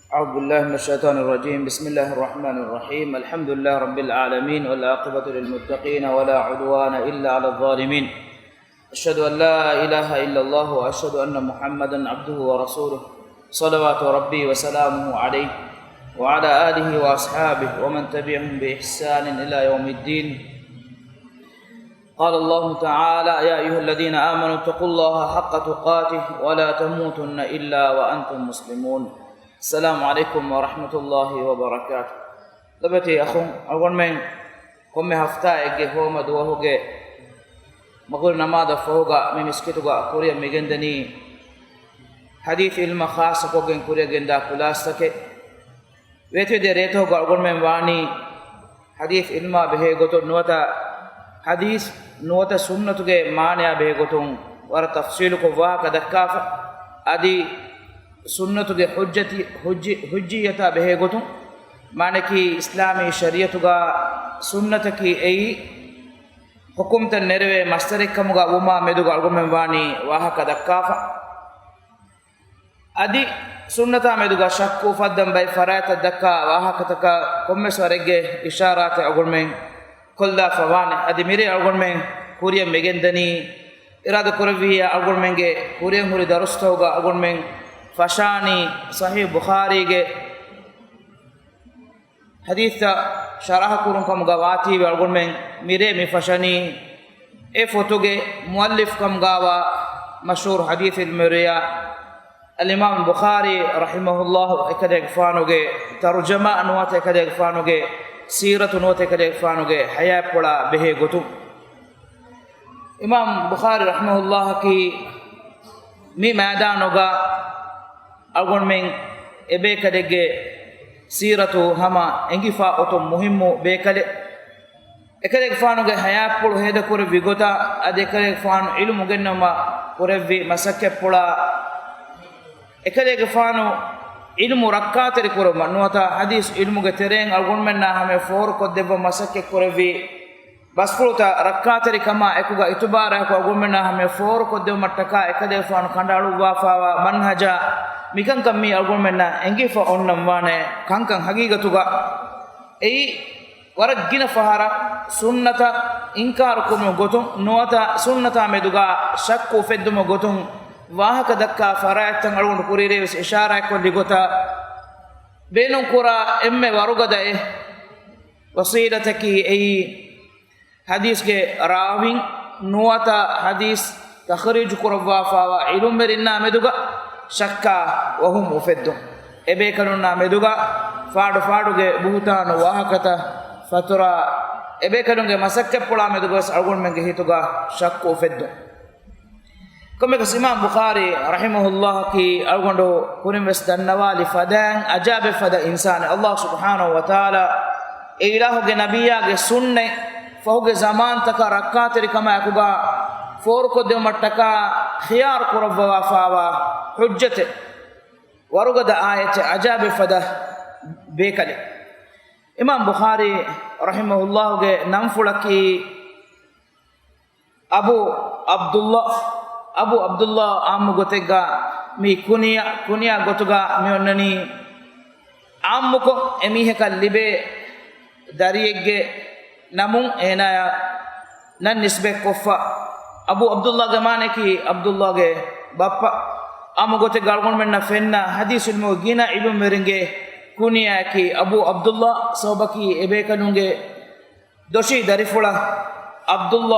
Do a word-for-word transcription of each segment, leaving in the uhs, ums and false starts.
أعوذ بالله من الشيطان الرجيم. بسم الله الرحمن الرحيم. الحمد لله رب العالمين، والعاقبة للمتقين، ولا عدوان إلا على الظالمين. أشهد أن لا إله إلا الله، وأشهد أن محمدا عبده ورسوله، صلوات ربي وسلامه عليه، وعلى آله وأصحابه ومن تبعهم بإحسان إلى يوم الدين. قال الله تعالى: يا أيها الذين آمنوا اتقوا الله حق تقاته ولا تموتن إلا وأنتم مسلمون. السلام عليكم ورحمة الله وبركاته. ލޮބުވެތި އަޚުން، އަޅުގަނޑުމެން ކޮންމެ ހަފްތާއެއްގެ ހޯމަ ދުވަހުގެ މަގުރި ނަމާދަށް ފަހުގަ މި މިސްކިތުގަ ކުރިއަށް މިގެންދަނީ ޙަދީޘް ޢިލްމަށް ޚާއްޞަކޮށްގެން ކުރިއަށް ގެންދާ ކުލާސްތަކެއް. ވޭތުވެދިޔަ ރޭތަކުގަ އަޅުގަނޑުމެން ވާނީ ޙަދީޘް ޢިލްމާ ބެހޭ ގޮތުން ނުވަތަ ޙަދީޘް ނުވަތަ ސުންނަތުގެ މާނަޔާ ބެހޭ ގޮތުން ވަރަށް ތަފްޞީލުކޮށް ވާހަކަ ދައްކާފަ. އަދި ސުންނަތުގެ ޙުއްޖަތި-، ޙުއްޖި-، ޙުއްޖިއްޔަތާ ބެހޭ ގޮތުން، މާނައަކީ އިސްލާމީ ޝަރީޢަތުގަ ސުންނަތަކީ އެއީ ޙުކުމްތައް ނެރެވޭ މަޞްދަރެއްކަމުގަ ވުމާ މެދުގަ އަޅުގަނޑުމެން ވާނީ ވާހަކަ ދައްކާފަ. އަދި ސުންނަތާ މެދުގަ ޝައްކު އުފައްދަން ބައި ފަރާތްތައް ދައްކާ ވާހަކަތަކަށް ކޮންމެސް ވަރެއްގެ އިޝާރާތެއް އަޅުގަނޑުމެން ކޮށްލާފަ ވާނެ. އަދި މިރޭ އަޅުގަނޑުމެން ކުރިއަށް މިގެންދަނީ، އިރާދަކުރެއްވިއްޔާ އަޅުގަނޑުމެންގެ ކުރިއަށް ހުރި ދަރުސްތަކުގަ އަޅުގަނޑުމެން ފަށާނީ ޞަޙީޙު ބުޚާރީގެ ޙަދީޘްތައް ޝަރަޙަ ކުރުން ކަމުގަ ވާތީވެ އަޅުގަނޑުމެން މިރޭ މި ފަށަނީ އެ ފޮތުގެ މުއައްލިފް ކަމުގަވާ މަޝްހޫރު ޙަދީޘް ޢިލްމުވެރިޔާ އަލްއިމާމު ބުޚާރީ ރަޙިމަހުﷲ އެކަލޭގެފާނުގެ ތަރުޖަމާ ނުވަތަ އެކަލޭގެފާނުގެ ސީރަތު ނުވަތަ އެކަލޭގެފާނުގެ ޙަޔާތްޕުޅާ ބެހޭ ގޮތުން. އިމާމު ބުޚާރީ ރަޙިމަހުﷲއަކީ މި މައިދާނުގަ އަޅުގަނޑުމެން އެބޭކަލެއްގެ ސީރަތު ހަމަ އެނގިފަ އޮތުން މުހިއްމު ބޭކަލެއް. އެކަލޭގެފާނުގެ ޙަޔާތްޕުޅު ހޭދަކުރެއްވި ގޮތާ އަދި އެކަލޭގެފާނު ޢިލްމު ގެންނަވުމަށް ކުރެއްވި މަސައްކަތްޕުޅާ، އެކަލޭގެފާނު ޢިލްމު ރައްކާތެރި ކުރުމަށް ނުވަތަ ޙަދީޘް ޢިލްމުގެ ތެރެއިން އަޅުގަނޑުމެންނާ ހަމަޔަށް ފޯރުކޮށްދެއްވަން މަސައްކަތް ކުރެއްވި ބަސްފުޅުތައް ރައްކާތެރިކަމާ އެކުގަ އިތުބާރާއެކު އަޅުގަނޑުމެންނާ ހަމަޔަށް ފޯރުކޮށްދެވުމަށްޓަކާ އެކަލޭގެފާނު ކަނޑައަޅުއްވާފައިވާ މަންހަޖާ މިކަންކަން މީ އަޅުގަނޑުމެންނަށް އެނގިފަ އޮންނަން ވާނެ ކަންކަން ހަގީގަތުގަ. އެއީ ވަރަށް ގިނަ ފަހަރަށް ސުންނަތަށް އިންކާރު ކުރުމުގެ ގޮތުން ނުވަތަ ސުންނަތާ މެދުގަ ޝައްކު އުފެއްދުމުގެ ގޮތުން ވާހަކަ ދައްކާ ފަރާތްތައް އަޅުގަނޑު ކުރިއިރޭވެސް އިޝާރާތްކޮށްލި ގޮތަށް، ބޭނުންކުރާ އެންމެ ވަރުގަދަ އެއް ވަސީލަތަކީ އެއީ، ޙަދީޘްގެ ރާވީން ނުވަތަ ޙަދީޘް ތަޚްރީޖު ކުރައްވާފައިވާ ޢިލްމުވެރިންނާ މެދުގަ ޝައްކާ ވަހުމް އުފެއްދުން. އެބޭކަލުންނާ މެދުގަ ފާޑު ފާޑުގެ ބުހުތާނު ވާހަކަތައް ފަތުރާ، އެބޭކަލުންގެ މަސައްކަތްޕުޅާ މެދުގަވެސް އަޅުގަނޑުމެންގެ ހިތުގަ ޝައްކު އުފެއްދުން. ކޮންމެއަކަސް އިމާމް ބުޚާރީ ރަޙިމަހުﷲއަކީ އަޅުގަނޑު ކުރިންވެސް ދަންނަވާލި ފަދައިން އަޖާބެއް ފަދަ އިންސާނެއް. ﷲ ސުބްޙާނަހޫ ވަތަޢާލާ އެ އިލާހުގެ ނަބިއްޔާގެ ސުންނަތް ފަހުގެ ޒަމާންތަކަށް ރައްކާތެރިކަމާ އެކުގަ ފޯރުކޮށްދެވުމަށްޓަކާ ޚިޔާރު ކުރައްވަވާފައިވާ ޙުއްޖަތެއް، ވަރުގަދަ އާޔަތެއް، އަޖާބެއް ފަދަ ބޭކަލެއް. އިމާމް ބުޚާރީ ރަޙިމަހުﷲގެ ނަންފުޅަކީ އަބޫ ޢަބްދުﷲ، އަބޫ ޢަބްދުﷲ ޢާއްމު ގޮތެއްގަ މި ކުނިޔަ، ކުނިޔާ ގޮތުގަ މި އޮންނަނީ ޢާއްމުކޮށް އެމީހަކަށް ލިބޭ ދަރިއެއްގެ ނަމުން އޭނާޔަށް ނަން ނިސްބަތްކޮށްފަ. އަބޫ ޢަބްދުﷲގެ މާނައަކީ ޢަބްދުﷲގެ ބައްޕަ. ޢާއްމު ގޮތެއްގަ އަޅުގަނޑުމެންނަށް ފެންނަ ޙަދީޘް ޢިލްމުގެ ގިނަ ޢިލްމުވެރިންގެ ކުނިޔައަކީ އަބޫ ޢަބްދުﷲ، ސަބަބަކީ އެބޭކަލުންގެ ދޮށީ ދަރިފުޅަށް ޢަބްދުﷲ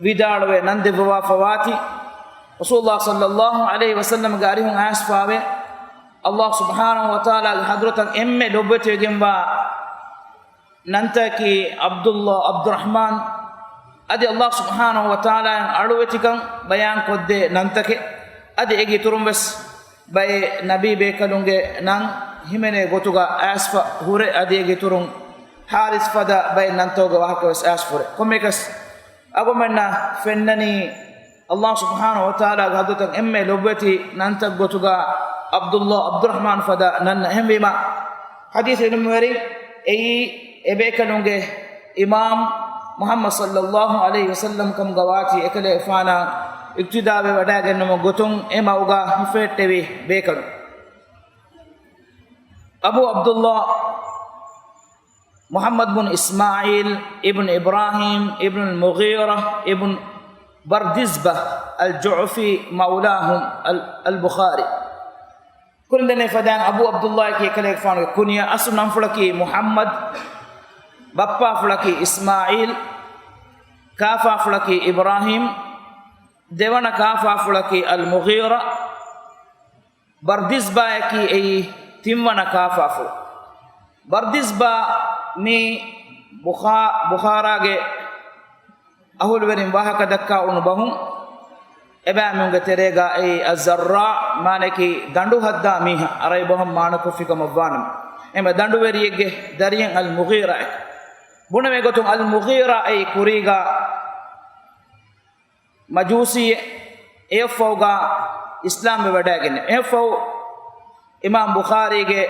ވިދާޅުވެ ނަން ދެއްވަވާފަ ވާތީ، ރަސޫލުﷲ ޞައްލަﷲ ޢަލައިހި ވަސައްލަމްގެ އަރިހުން އައިސްފައިވެ، ﷲ ސުބްޙާނަހޫ ވަތަޢާލާގެ ޙަޟްރަތަށް އެންމެ ލޮބުވެތިވެގެންވާ ނަންތަކީ ޢަބްދުﷲ، ޢަބްދުއްރަޙްމާން. އަދި ﷲ ސުބްޙާނަހޫ ވަތަޢާލާއިން އަޅުވެތިކަން ބަޔާންކޮށްދޭ ނަންތަކެއް. އަދި އޭގެ އިތުރުން ވެސް ބައެއް ނަބީ ބޭކަލުންގެ ނަން ހިމެނޭ ގޮތުގަ އައިސްފަ ހުރެ، އަދި އޭގެ އިތުރުން ޙާރިސް ފަދަ ބައެއް ނަންތަކުގެ ވާހަކަ ވެސް އައިސްފަ ހުރެ. ކޮންމެއަކަސް އަޅުގަނޑުމެންނަށް ފެންނަނީ ﷲ ސުބްޙާނަހޫ ވަތަޢާލާގެ ޙަޟްރަތަށް އެންމެ ލޮބުވެތި ނަންތައް ގޮތުގަ ޢަބްދުﷲ، ޢަބްދުއްރަޙްމާން ފަދަ ނަން. އެހެންވީމަ، ޙަދީޘް ޢިލްމުވެރިން އެއީ އެބޭކަލުންގެ އިމާމް މުޙައްމަދު ޞައްލަﷲ ޢަލައިހި ވަސައްލަމް ކަމުގަ ވާތީ، އެކަލޭގެފާނާ އިޤްތިދާވެ ވަޑައިގެންނަމުގެ ގޮތުން އެ މަގުގަ ހިފެހެއްޓެވި ބޭކަލުން. އަބޫ ޢަބްދުﷲ މުޙައްމަދު ބުން އިސްމާޢީލް އިބްނު އިބްރާހީމް އިބްނުލް މުޣީރާ އިބްނު ބަރްދިޒްބާ އަލްޖުޢުފީ މައުލާހުމް އަލް، އަލްބުޚާރީ. ކުރިން ދެންނެވި ފަދައިން އަބޫ ޢަބްދުﷲ އަކީ އެކަލޭގެފާނުގެ ކުންޔަ. އަސްލު ނަންފުޅަކީ މުޙައްމަދު، ބައްޕާފުޅަކީ އިސްމާޢީލް، ކާފާފުޅަކީ އިބްރާހީމް، ދެވަނަ ކާފާފުޅަކީ އަލްމުޣީރާ، ބަރްދިޒްބާއަކީ އެއީ ތިންވަނަ ކާފާފުޅު. ބަރްދިޒްބާ މީ ބުޚާ، ބުޚާރާގެ އަހުލުވެރިން ވާހަކަ ދައްކާ އުޅުނު ބަހުން، އެބައިމީހުންގެ ތެރޭގަ އެއީ އައްޒައްރާ، މާނައަކީ ދަނޑު ހައްދާ މީހާ، ޢަރަބި ބަހުން މާނަކޮށްފި ކަމަށްވާނަމަ، އެމަ ދަނޑުވެރިއެއްގެ ދަރިއެއް އަލްމުޣީރާއެކު. ބުނެވޭ ގޮތުން އަލްމުޣީރާ އެއީ ކުރީގަ މަޖޫސީއެއް، އެއަށްފަހުގަ އިސްލާމްވެ ވަޑައިގެންނެވި. އެއަށްފަހު އިމާމް ބުޚާރީގެ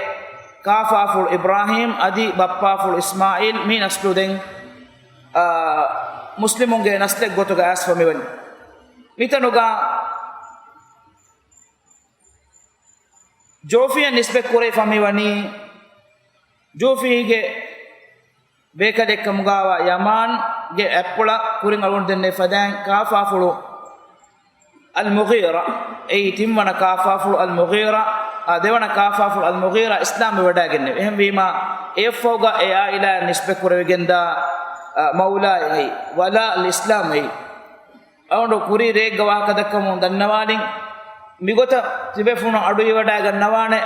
ކާފާފުޅު އިބްރާހީމް އަދި ބައްޕާފުޅު އިސްމާޢީލް މި ނަސްލު ދެން، އާ، މުސްލިމުންގެ ނަސްލެއް ގޮތުގަ އައިސްފަ މިވަނީ. މިތަނުގަ ޖުޢުފީއަށް ނިސްބަތް ކުރެވިފަ މިވަނީ، ޖުޢުފީގެ ބޭކަލެއްކަމުގައިވާ ޔަމާންގެ އަތްޕުޅަށް ކުރިން އަޅުގަނޑު ދެންނެވި ފަދައިން ކާފާފުޅު އަލްމުޣީރާ، އެއީ ތިންވަނަ ކާފާފުޅު އަލްމުޣީރާ، އާ، ދެވަނަ ކާފާފުޅު އަލްމުޣީރާ އިސްލާމްވެ ވަޑައިގެންނެވި. އެހެންވީމާ، އެއަށްފަހުގަ އެ އާއިލާއަށް ނިސްބަތް ކުރެވިގެންދާ، އާ، މައުލާއެއް އެއީ، ވަލާ އަލް އިސްލާމް އެއީ. އަޅުގަނޑު ކުރީ ރެއެއްގަ ވާހަކަ ދައްކަމުން ދަންނަވާލިން. މިގޮތަށް ތިބޭފުޅުން އަޑުއިވަޑައިގަންނަވާނެ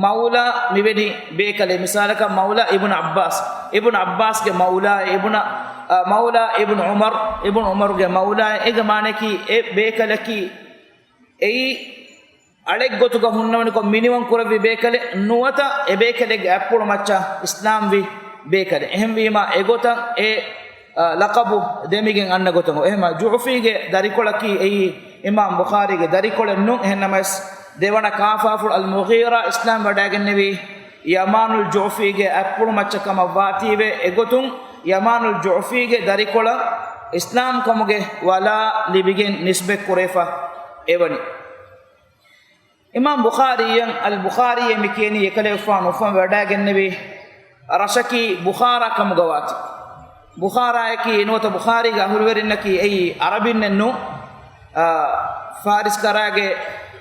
މައުލާ މިވެނި ބޭކަލެއް. މިސާލަކަށް މައުލާ އިބްނު ޢައްބާސް، އިބްނު ޢައްބާސްގެ މައުލާ، އިބްނު، އަ، މައުލާ އިބްނު ޢުމަރު، އިބްނު ޢުމަރުގެ މައުލާ. އޭގެ މާނައަކީ އެ ބޭކަލަކީ އެއީ އަޅެއްގޮތުގަ ހުންނަވަނިކޮށް މިނިވަން ކުރެއްވި ބޭކަލެއް ނުވަތަ އެ ބޭކަލެއްގެ އަތްޕުޅު މައްޗަށް އިސްލާމްވި ބޭކަލެއް. އެހެންވީމާ އެގޮތަށް އެ، އަ، ލަޤަބު ދެމިގެން އަންނަ ގޮތުން. އެހެމަ ޖުޢުފީގެ ދަރިކޮޅަކީ އެއީ އިމާމް ބުޚާރީގެ ދަރިކޮޅެއް ނޫން. އެހެންނަމަވެސް ދެވަނަ ކާފާފުޅު އަލްމުޣީރާ އިސްލާމް ވަޑައިގެންނެވީ ޔަމާނުލް ޖުޢުފީގެ އަތްޕުޅު މައްޗަށް ކަމަށް ވާތީވެ އެގޮތުން ޔަމާނުލް ޖުޢުފީގެ ދަރިކޮޅަށް އިސްލާމް ކަމުގެ ވަލާ ލިބިގެން ނިސްބަތް ކުރެވިފަ އެވަނީ. އިމާމް ބުޚާރީއަށް އަލް ބުޚާރީ މި ކިޔަނީ އެކަލޭގެފާނު އުފަންވެވަޑައިގެންނެވި ރަށަކީ ބުޚާރާ ކަމުގަ ވާތީ. ބުޚާރާއަކީ ނުވަތަ ބުޚާރީގެ އަހުލުވެރިންނަކީ އެއީ އަރަބިންނެއް ނޫން، އާ، ފާރިސް ކަރާގެ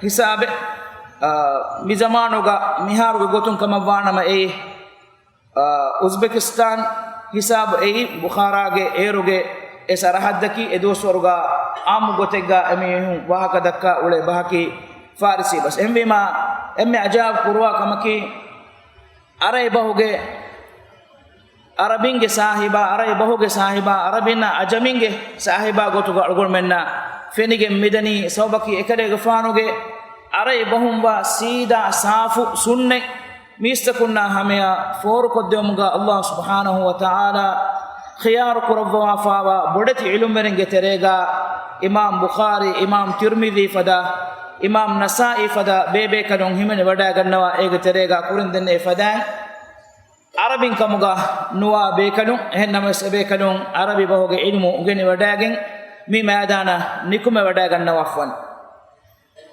ހިސާބެއް، އާ، މި ޒަމާނުގަ މިހާރުގެ ގޮތުން ކަމަށް ވާނަމަ އެއީ އާ، އުޒްބެކިސްތާން ހިސާބު އެއީ ބުޚާރާގެ އޭރުގެ އެ ސަރަހައްދަކީ. އެ ދުވަސްވަރުގަ އާއްމު ގޮތެއްގަ އެމީހުން ވާހަކަ ދައްކާ އުޅޭ ބަހަކީ ފާރިސީ ބަސް. އެހެންވީމާ، އެންމެ އަޖާއިބު ކުރުވާ ކަމަކީ، އަރަބި ބަހުގެ، އަރަބިންގެ ސާހިބާ، އަރަބި ބަހުގެ ސާހިބާ، އަރަބިންނާ އަޖަމިންގެ ސާހިބާ ގޮތުގަ އަޅުގަނޑުމެންނަށް ފެނިގެން މިދަނީ. ސަބަބަކީ އެކަލޭގެފާނުގެ އަރަބި ބަހުންވާ ސީދާ ސާފު ސުންނަތް މީސްތަކުންނާ ހަމަޔަށް ފޯރުކޮށްދެވުމުގަ އައްލާހު ސުބްޙާނަހު ވަ ތަޢާލާ ޚިޔާރު ކުރައްވާފާވާ ބޮޑެތި ޢިލްމުވެރިންގެ ތެރޭގަ އިމާމް ބުޚާރީ، އިމާމް ތިރްމިޛީ ފަދަ، އިމާމް ނަސާއީ ފަދަ ބޭބޭކަލުން ހިމެނި ވަޑައިގަންނަވާ. އޭގެ ތެރޭގަ ކުރިން ދެންނެވި ފަދައިން އަރަބިން ކަމުގަ ނުވާ ބޭކަލުން، އެހެން ނަމަވެސް އެބޭކަލުން އަރަބި ބަހުގެ ޢިލްމު އުނގެނި ވަޑައިގެން މި މައިދާނަށް ނިކުމެ ވަޑައިގަންނަވާފަ ވަނީ.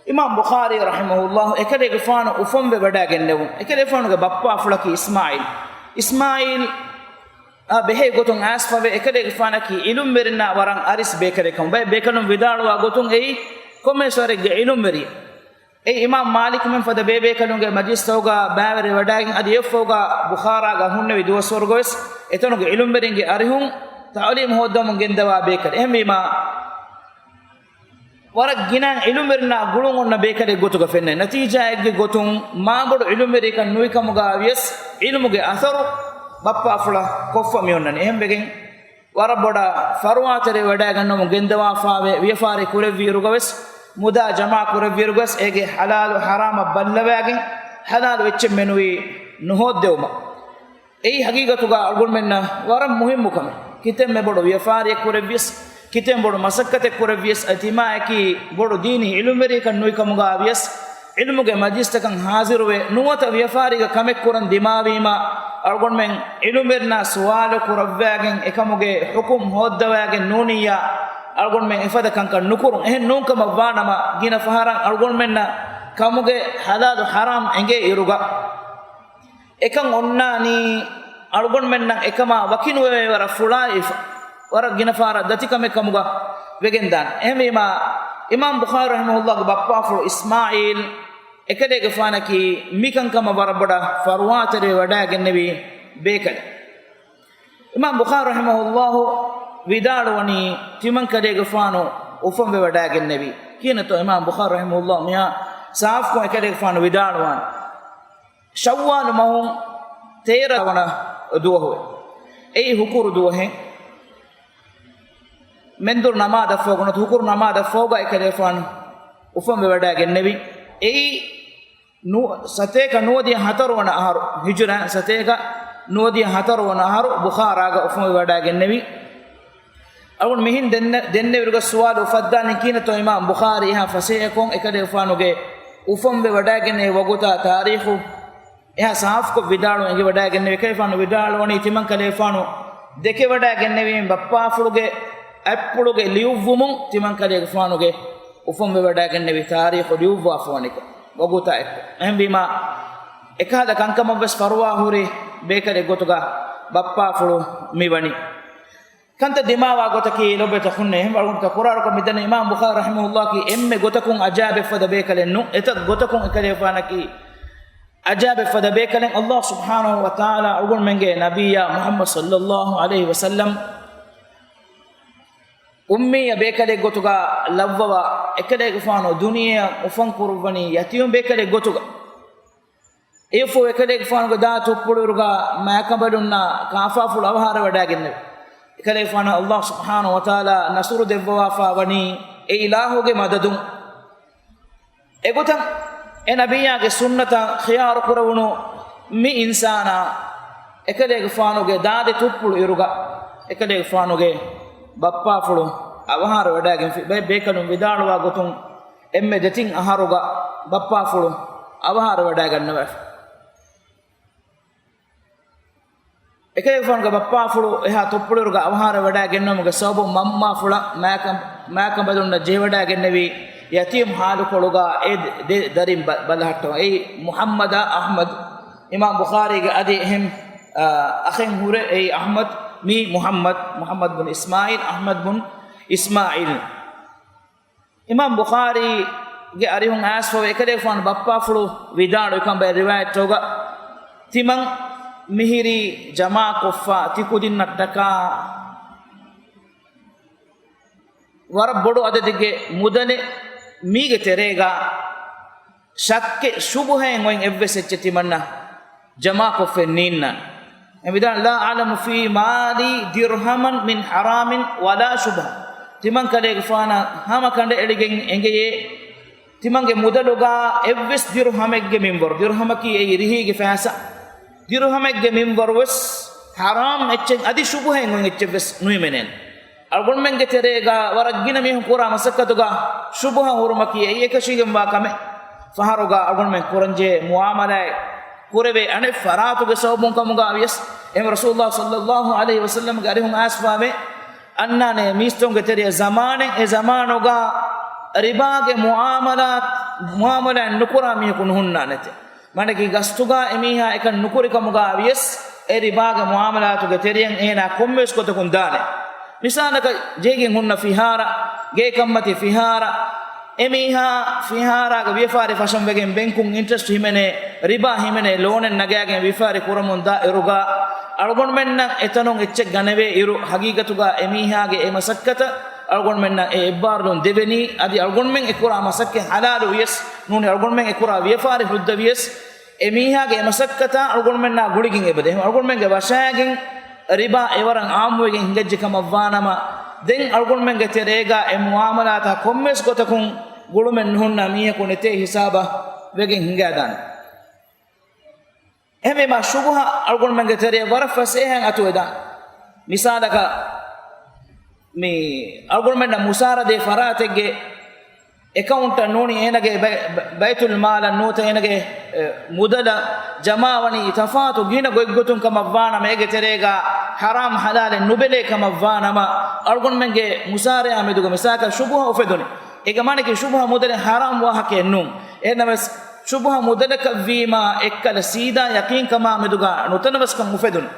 އިމާމް ބުޚާރީ ރަޙިމަހުﷲ އެކަލޭގެފާނު އުފަންވެ ވަޑައިގެންނެވުން، އެކަލޭގެފާނުގެ ބައްޕާފުޅަކީ އިސްމާޢީލް. އިސްމާޢީލް އާ ބެހޭ ގޮތުން އައިސްފަވެ، އެކަލޭގެފާނަކީ ޢިލްމުވެރިންނާ ވަރަށް އަރިސް ބޭކަލެއް ކަމަށް. ބައެއް ބޭކަލުން ވިދާޅުވާ ގޮތުން އެއީ ކޮންމެސް ވަރެއްގެ ޢިލްމުވެރިއެއް. އެ އިމާމް މާލިކު މެން ފަދަ ބޭބޭކަލުންގެ މަޖިލިސްތަކުގަ ބައިވެރި ވަޑައިގެން އަދި އެއަށްފަހުގަ ބުޚާރާގަ ހުންނެވި ދުވަސްވަރުގަވެސް އެތަނުގެ ޢިލްމުވެރިންގެ އަރިހުން ތަޢުލީމު ހޯއްދަވަމުން ގެންދަވާ ބޭކަލެއް. އެހެންވީމާ، ވަރަށް ގިނަ ޢިލްމުވެރިންނާ ގުޅުން އޮންނަ ބޭކަލެއް ގޮތުގަ ފެންނަނީ. ނަތީޖާއެއްގެ ގޮތުން މާބޮޑު ޢިލްމުވެރިއެއް ނުވި ކަމުގަ ވިޔަސް ޢިލްމުގެ އަސަރު ބައްޕާފުޅަށް ކޮށްފަ މިއޮންނަނީ. އެހެންވެގެން ވަރަށް ބޮޑަށް ފަރުވާތެރި ވަޑައިގަންނަވަމުން ގެންދަވާފާވެ، ވިޔަފާރި ކުރެއްވިއިރުގަވެސް، މުދާ ޖަމާ ކުރެއްވިއިރުގަވެސް، އޭގެ ޙަލާލު ޙަރާމަށް ބައްލަވައިގެން، ޙަލާލު އެއްޗެއް މެނުވީ ނުހޯއްދެވުމަށް. އެއީ ޙަޤީޤަތުގަ އަޅުގަނޑުމެންނަށް ވަރަށް މުހިއްމު ކަމެއް. ކިތަންމެ ބޮޑު ވިޔަފާރިއެއް ކުރެއްވިޔަސް، ކިތަން ބޮޑު މަސައްކަތެއް ކުރެއްވިޔަސް، އަދި ތިމާއަކީ ބޮޑު ދީނީ ޢިލްމުވެރިއަކަށް ނުވި ކަމުގަ ވިޔަސް، ޢިލްމުގެ މަޖިލިސްތަކަށް ޙާޟިރުވެ، ނުވަތަ ވިޔަފާރީގަ ކަމެއް ކުރަން ދިމާވީމަ، އަޅުގަނޑުމެން ޢިލްމުވެރިންނާ ސުވާލު ކުރައްވާގެން، އެކަމުގެ ޙުކުމް ހޯއްދަވާގެން ނޫނިއްޔާ، އަޅުގަނޑުމެން އެފަދަ ކަންކަން ނުކުރުން. އެހެން ނޫން ކަމަށް ވާނަމަ، ގިނަ ފަހަރަށް އަޅުގަނޑުމެންނަށް ކަމުގެ ޙަލާލު ޙަރާމް އެނގޭ އިރުގަ، އެކަން އޮންނާނީ އަޅުގަނޑުމެންނަށް އެކަމާ ވަކިނުވެވޭ ވަރަށް ފުޅާއިފަ، ވަރަށް ގިނަ ފަހަރަށް ދަތިކަމެއް ކަމުގަ ވެގެންދާނެ. އެހެންވީމާ، އިމާމް ބުޚާރީ ރަޙިމަހުﷲގެ ބައްޕާފުޅު އިސްމާޢީލް އެކަލޭގެފާނަކީ މިކަންކަމަށް ވަރަށް ބޮޑަށް ފަރުވާތެރިވެ ވަޑައިގެންނެވި ބޭކަލެއް. އިމާމް ބުޚާރީ ރަޙިމަހުﷲ ވިދާޅުވަނީ، ތިމަންކަލޭގެފާނު އުފަންވެވަޑައިގެންނެވީ. ކިހިނެއްތޯ އިމާމް ބުޚާރީ ރަޙިމަހުﷲ މިހާ ސާފުކޮށް އެކަލޭގެފާނު ވިދާޅުވާނީ؟ ޝައްވާލު މަހު ތޭރަ ވަނަ ދުވަހު، އެއީ ހުކުރު ދުވަހެއް. މެންދުރު ނަމާދަށްފަހުގަ ނުވަތަ ހުކުރު ނަމާދަށްފަހުގަ އެކަލޭގެފާނު އުފަންވެވަޑައިގެންނެވި. އެއީ ނު-، ސަތޭކަ ނުވަދިހަ ހަތަރު ވަނަ އަހަރު، ހިޖުރަ ސަތޭކަ ނުވަދިހަ ހަތަރު ވަނަ އަހަރު ބުޚާރާގަ އުފަންވެވަޑައިގެންނެވި. އަޅުގަނޑު މިހިން ދެންނެ-، ދެންނެވިރުގަ ސުވާލު އުފައްދާނީ، ކިހިނެއްތޯ އިމާމް ބުޚާރީ އެހާ ފަސޭހަކޮށް އެކަލޭގެފާނުގެ އުފަންވެވަޑައިގެންނެވި ވަގުތާ ތާރީޚު އެހާ ސާފުކޮށް ވިދާޅުވެ އެނގިވަޑައިގެންނެވި؟ އެކަލޭގެފާނު ވިދާޅުވަނީ، ތިމަންކަލޭގެފާނު ދެކެވަޑައިގެންނެވީ ބައްޕާފުޅުގެ އަތްޕުޅުގެ ލިޔުއްވުމުން ތިމަންކަލޭގެފާނުގެ އުފަންވެވަޑައިގެންނެވި ތާރީޚު ލިޔުއްވާފަވަނިކޮށް، ވަގުތާ އެއްކޮށް. އެހެންވީމާ، އެކަހަލަ ކަންކަމަށްވެސް ފަރުވާ ހުރި ބޭކަލެއް ގޮތުގަ ބައްޕާފުޅު މިވަނީ. ކަންތައް ދިމާވާ ގޮތަކީ ލޮބުވެތި އަޚުންނޭ، އެހެންވީމާ ކުރާރުކޮށް މިދަނީ އިމާމް ބުޚާރީ ރަޙިމަހުﷲއަކީ އެންމެ ގޮތަކުން އަޖާއިބެއްފަދަ ބޭކަލެއް ނޫން. އެތައް ގޮތަކުން އެކަލޭގެފާނަކީ އަޖާއިބެއްފަދަ ބޭކަލެއް. އަﷲ ސުބްޙާނަހޫ ވަތަޢާލާ އަޅުގަނޑުމެންގެ ނަބިއްޔާ މުޙައްމަދު ޞައްލައްލާހު ޢަލައިހި ވަސައްލަމް އުއްމިއްޔަ ބޭކަލެއް ގޮތުގަ ލައްވަވާ، އެކަލޭގެފާނު ދުނިޔެއަށް އުފަން ކުރައްވަނީ ޔަތީމު ބޭކަލެއް ގޮތުގަ. އެއަށްފަހު އެކަލޭގެފާނުގެ ދާ ތުއްޕުޅު އިރުގަ މާކަނބަލުންނާ ކާފާފުޅު އަވަހާރަވެވަޑައިގެންނެވި. އެކަލޭގެފާނަށް އަﷲ ސުބްޙާނަހޫ ވަތަޢާލާ ނަޞްރު ދެއްވަވާފަ ވަނީ އެ އިލާހުގެ މަދަދުން. އެގޮތަށް އެ ނަބިއްޔާގެ ސުންނަތަށް ޚިޔާރު ކުރެވުނު މި އިންސާނާ އެކަލޭގެފާނުގެ ދާދި ތުއްޕުޅު އިރުގަ އެކަލޭގެފާނުގެ ބައްޕާފުޅު އަވަހާރަވެވަޑައިގެންފި. ބައެއް ބޭކަލުން ވިދާޅުވާ ގޮތުން، އެންމެ ދެތިން އަހަރުގަ ބައްޕާފުޅު އަވަހާރަވެވަޑައިގަންނަވައިފި. އެކަލޭގެފާނުގެ ބައްޕާފުޅު އެހާ ތުއްޕުޅު އިރުގަ އަވަހާރަވެވަޑައިގެންނެވުމުގެ ސަބަބުން މަންމާފުޅަށް މާކަން-، މާކަނބަލުންނަށް ޖެހިވަޑައިގެންނެވި ޔަތީމު ޙާލުކޮޅުގަ އެ ދެ-، ދެ ދަރިން ބަ-، ބަލަހައްޓަވަން. އެއީ މުޙައްމަދާ އަޙްމަދު. އިމާމް ބުޚާރީގެ އަދި އެހެން، އާ، އަޚެއް ހުރޭ، އެއީ އަޙްމަދު މީ މުޙައްމަދު، މުޙައްމަދު ބުން އިސްމާޢީލް، އަޙްމަދު ބުން އިސްމާޢީލް. އިމާމް ބުޚާރީގެ އަރިހުން އައިސްފަވެ އެކަލޭގެފާނު ބައްޕާފުޅު ވިދާޅުވިކަން ބައެއް ރިވާޔަތްތަކުގަ، ތިމަން މިހިރީ ޖަމާކޮށްފަ ތިކުދިންނަށްޓަކާ ވަރަށް ބޮޑު އަދަދެއްގެ މުދަލެއް މީގެ ތެރޭގަ ޝައްކެއް ޝުބުހައެއް އޮތް އެއްވެސް އެއްޗެއް ތިމަންނަ ޖަމާކޮށްފައެއް ނީންނާނެ. އެ ވިދާޅު، "لا أعلم في مالي درهما من حرام ولا شبهة." ތިމަން ކަލޭގެފާނަށް ހަމަ ކަނޑައެޅިގެން އެނގެޔޭ، ތިމަންގެ މުދަލުގަ އެއްވެސް ދިރުހަމެއްގެ މިންވަރު، ދިރުހަމަކީ އެއީ ރިހީގެ ފައިސާ، ދިރުހަމެއްގެ މިންވަރުވެސް ޙަރާމް އެއްޗެއް އަދި ޝުބުހައެއް އޮތް އެއްޗެއްވެސް ނުހިމެނޭނެ. އަޅުގަނޑުމެންގެ ތެރޭގަ ވަރަށް ގިނަ މީހުން ކުރާ މަސައްކަތުގަ ޝުބުހަ ހުރުމަކީ އެއީ އެކަށީގެންވާ ކަމެއް. ފަހަރުގަ އަޅުގަނޑުމެން ކުރަންޖެހޭ މުޢާމަލާތް ކުރެވޭ އަނެއް ފަރާތުގެ ސަބަބުން ކަމުގަ ވިޔަސް، އެހެން ރަސޫލުﷲ ޞައްލައްލާހު ޢަލައިހި ވަސައްލަމްގެ އަރިހުން އައިސްފަވޭ، އަންނާނެ މީސްތަކުންގެ ތެރެއަށް ޒަމާނެއް، އެ ޒަމާނުގަ ރިބާގެ މުޢާމަލާތް، މުޢާމަލާތް ނުކުރާ މީހަކު ނުހުންނާނެތެ. މާނައަކީ ގަސްތުގަ އެމީހާ އެކަން ނުކުރި ކަމުގަ ވިޔަސް، އެ ރިބާގެ މުޢާމަލާތުގެ ތެރެއިން އޭނާ ކޮންމެވެސް ގޮތަކުން ދާނެ. މިސާލަކަށް ޖެހިގެން ހުންނަ ފިހާރަ، ގޭކަންމަތި ފިހާރަ، އެމީހާ ފިހާރާގެ ވިޔަފާރި ފަށަން ވެގެން ބެންކުން އިންޓްރެސްޓް ހިމެނޭ، ރިބާ ހިމެނޭ، ލޯނެއް ނަގާގެން ވިޔަފާރި ކުރަމުން ދާ އިރުގަ، އަޅުގަނޑުމެންނަށް އެތަނުން އެއްޗެއް ގަނެވޭ އިރު، ހަގީގަތުގަ އެމީހާގެ އެ މަސައްކަތަށް އަޅުގަނޑުމެންނަށް އެ އެއްބާރުލުން ދެވެނީ، އަދި އަޅުގަނޑުމެން އެ ކުރާ މަސައްކަތް ޙަލާލު ވިޔަސް، ނޫނީ އަޅުގަނޑުމެން އެ ކުރާ ވިޔަފާރި ހުއްދަ ވިޔަސް، އެމީހާގެ އެ މަސައްކަތާ އަޅުގަނޑުމެންނާ ގުޅިގެން އެބަދޭ. އަޅުގަނޑުމެންގެ ވަށާގެން ރިބާ އެވަރަށް އާއްމުވެގެން ހިނގައްޖެ ކަމަށްވާނަމަ، ދެން އަޅުގަނޑުމެންގެ ތެރޭގަ އެ މުޢާމަލާތާ ކޮންމެވެސް ގޮތަކުން ގުޅުމެއް ނުހުންނަ މީހަކު ނެތޭ ހިސާބަށް ވެގެން ހިނގާދާނެ. އެހެންވީމާ، ޝުބުހަ އަޅުގަނޑުމެންގެ ތެރެއަށް ވަރަށް ފަސޭހައިން އަތުވެދާނެ. މިސާލަކަށް، މި އަޅުގަނޑުމެންނަށް މުސާރަ ދޭ ފަރާތެއްގެ އެކައުންޓަށް ނޫނީ އޭނަގެ ބައި-، ބަ-، ބައިތުލް މާލަށް ނުވަތަ އޭނަގެ، އެ، މުދަލަށް ޖަމާވަނީ ތަފާތު ގިނަ ގޮތްގޮތުން ކަމަށްވާނަމަ، އޭގެ ތެރޭގަ ޙަރާމް ޙަލާލެއް ނުބެލޭ ކަމަށްވާނަމަ، އަޅުގަނޑުމެންގެ މުސާރަޔާ މެދުގަ މިސާލަކަށް ޝުބުހަ އުފެދުނީ. އޭގެ މާނައަކީ ޝުބުހަ މުދަލެއް ޙަރާމް ވާހަކައެއް ނޫން. އެހެންނަމަވެސް، ޝުބުހަ މުދަލަކަށްވީމާ އެއްކަލަ ސީދާ ޔަޤީންކަމާ މެދުގަ ނުތަނަވަސްކަން އުފެދުނު.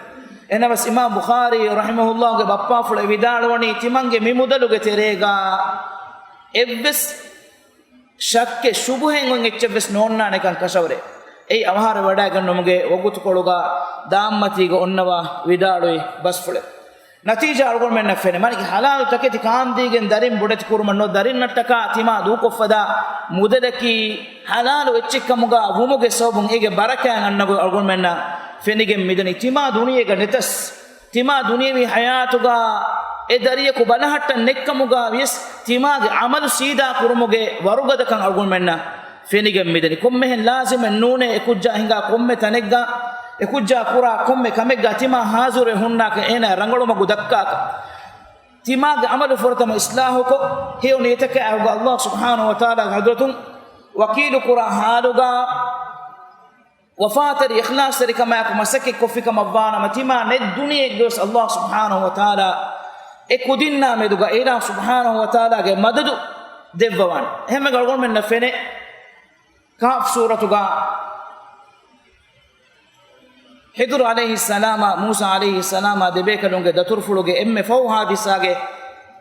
އެހެންނަމަވެސް އިމާމް ބުޚާރީ ރަޙިމަހުﷲގެ ބައްޕާފުޅު އެ ވިދާޅުވަނީ ތިމަންގެ މި މުދަލުގެ ތެރޭގަ އެއްވެސް ޝައްކެއް ޝުބުހެއް އޮތް އެއްޗެއްވެސް ނޯންނާނެކަން ކަށަވަރޭ. އެއީ އަވަހާރަވެވަޑައިގަންނަމުގެ ވަގުތުކޮޅުގަ ދާންމަތީގަ އޮންނަވާ ވިދާޅުވި ބަސްފުޅެއް. ނަތީޖާ އަޅުގަނޑުމެންނަށް ފެނޭ. މާނައަކީ ޙަލާލު ތަކެތި ކާންދީގެން ދަރިން ބޮޑެތި ކުރުމަށް ނުވަތަ ދަރިންނަށްޓަކާ ތިމާ ދޫކޮށްފަދަ މުދަލަކީ ޙަލާލު އެއްޗެއްކަމުގަ ވުމުގެ ސަބަބުން އޭގެ ބަރަކާތް އަންނަ ގޮތް އަޅުގަނޑުމެންނަށް ފެނިގެން މިދަނީ. ތިމާ ދުނިޔޭގަ ނެތަސް، ތިމާ ދުނިޔަވީ ޙަޔާތުގަ އެ ދަރިޔަކު ބަލަހައްޓަން ނެތްކަމުގަ ވިޔަސް ތިމާގެ ޢަމަލު ސީދާ ކުރުމުގެ ވަރުގަދަކަން އަޅުގަނޑުމެންނަށް ފެނިގެން މިދަނީ. ކޮންމެހެން ލާޒިމެއް ނޫނޭ އެކުއްޖާ ހިނގާ ކޮންމެ ތަނެއްގަ، އެކުއްޖާ ކުރާ ކޮންމެ ކަމެއްގަ ތިމާ ޙާޒިރުވެ ހުންނާކަށް އޭނާ ރަނގަޅު މަގު ދައްކާކަށް. ތިމާގެ ޢަމަލު ފުރަތަމަ އިޞްލާޙުކޮށް، ހެޔޮ ނިޔަތަކާ އެކުގަ ﷲ ސުބްޙާނަހޫ ވަތަޢާލާގެ ޙަޟްރަތުން ވަކީލު ކުރާ ޙާލުގަ ވަފާތެރި އިޚްލާޞްތެރިކަމާއެކު މަސައްކަތް ކޮށްފިކަމަށްވާނަމަ، ތިމާ ނެތް ދުނިޔެއެއްގަވެސް ﷲ ސުބްޙާނަހޫ ވަތަޢާލާ އެ ކުދިންނާ މެދުގަ އިލާހު ސުބްޙާނަހޫ ވަތަޢާލާގެ މަދަދު ދެއްވަވާނެ. އެހެންވެގެން އަޅުގަނޑުމެންނަށް ފެނޭ، ކަހްފް ސޫރަތުގަ ޚިޟުރު ޢަލައިހިއްސަލާމާ މޫސާ ޢަލައިހިއްސަލާމާ ދެބޭކަލުންގެ ދަތުރުފުޅުގެ އެންމެ ފަހު ޙާދިސާގެ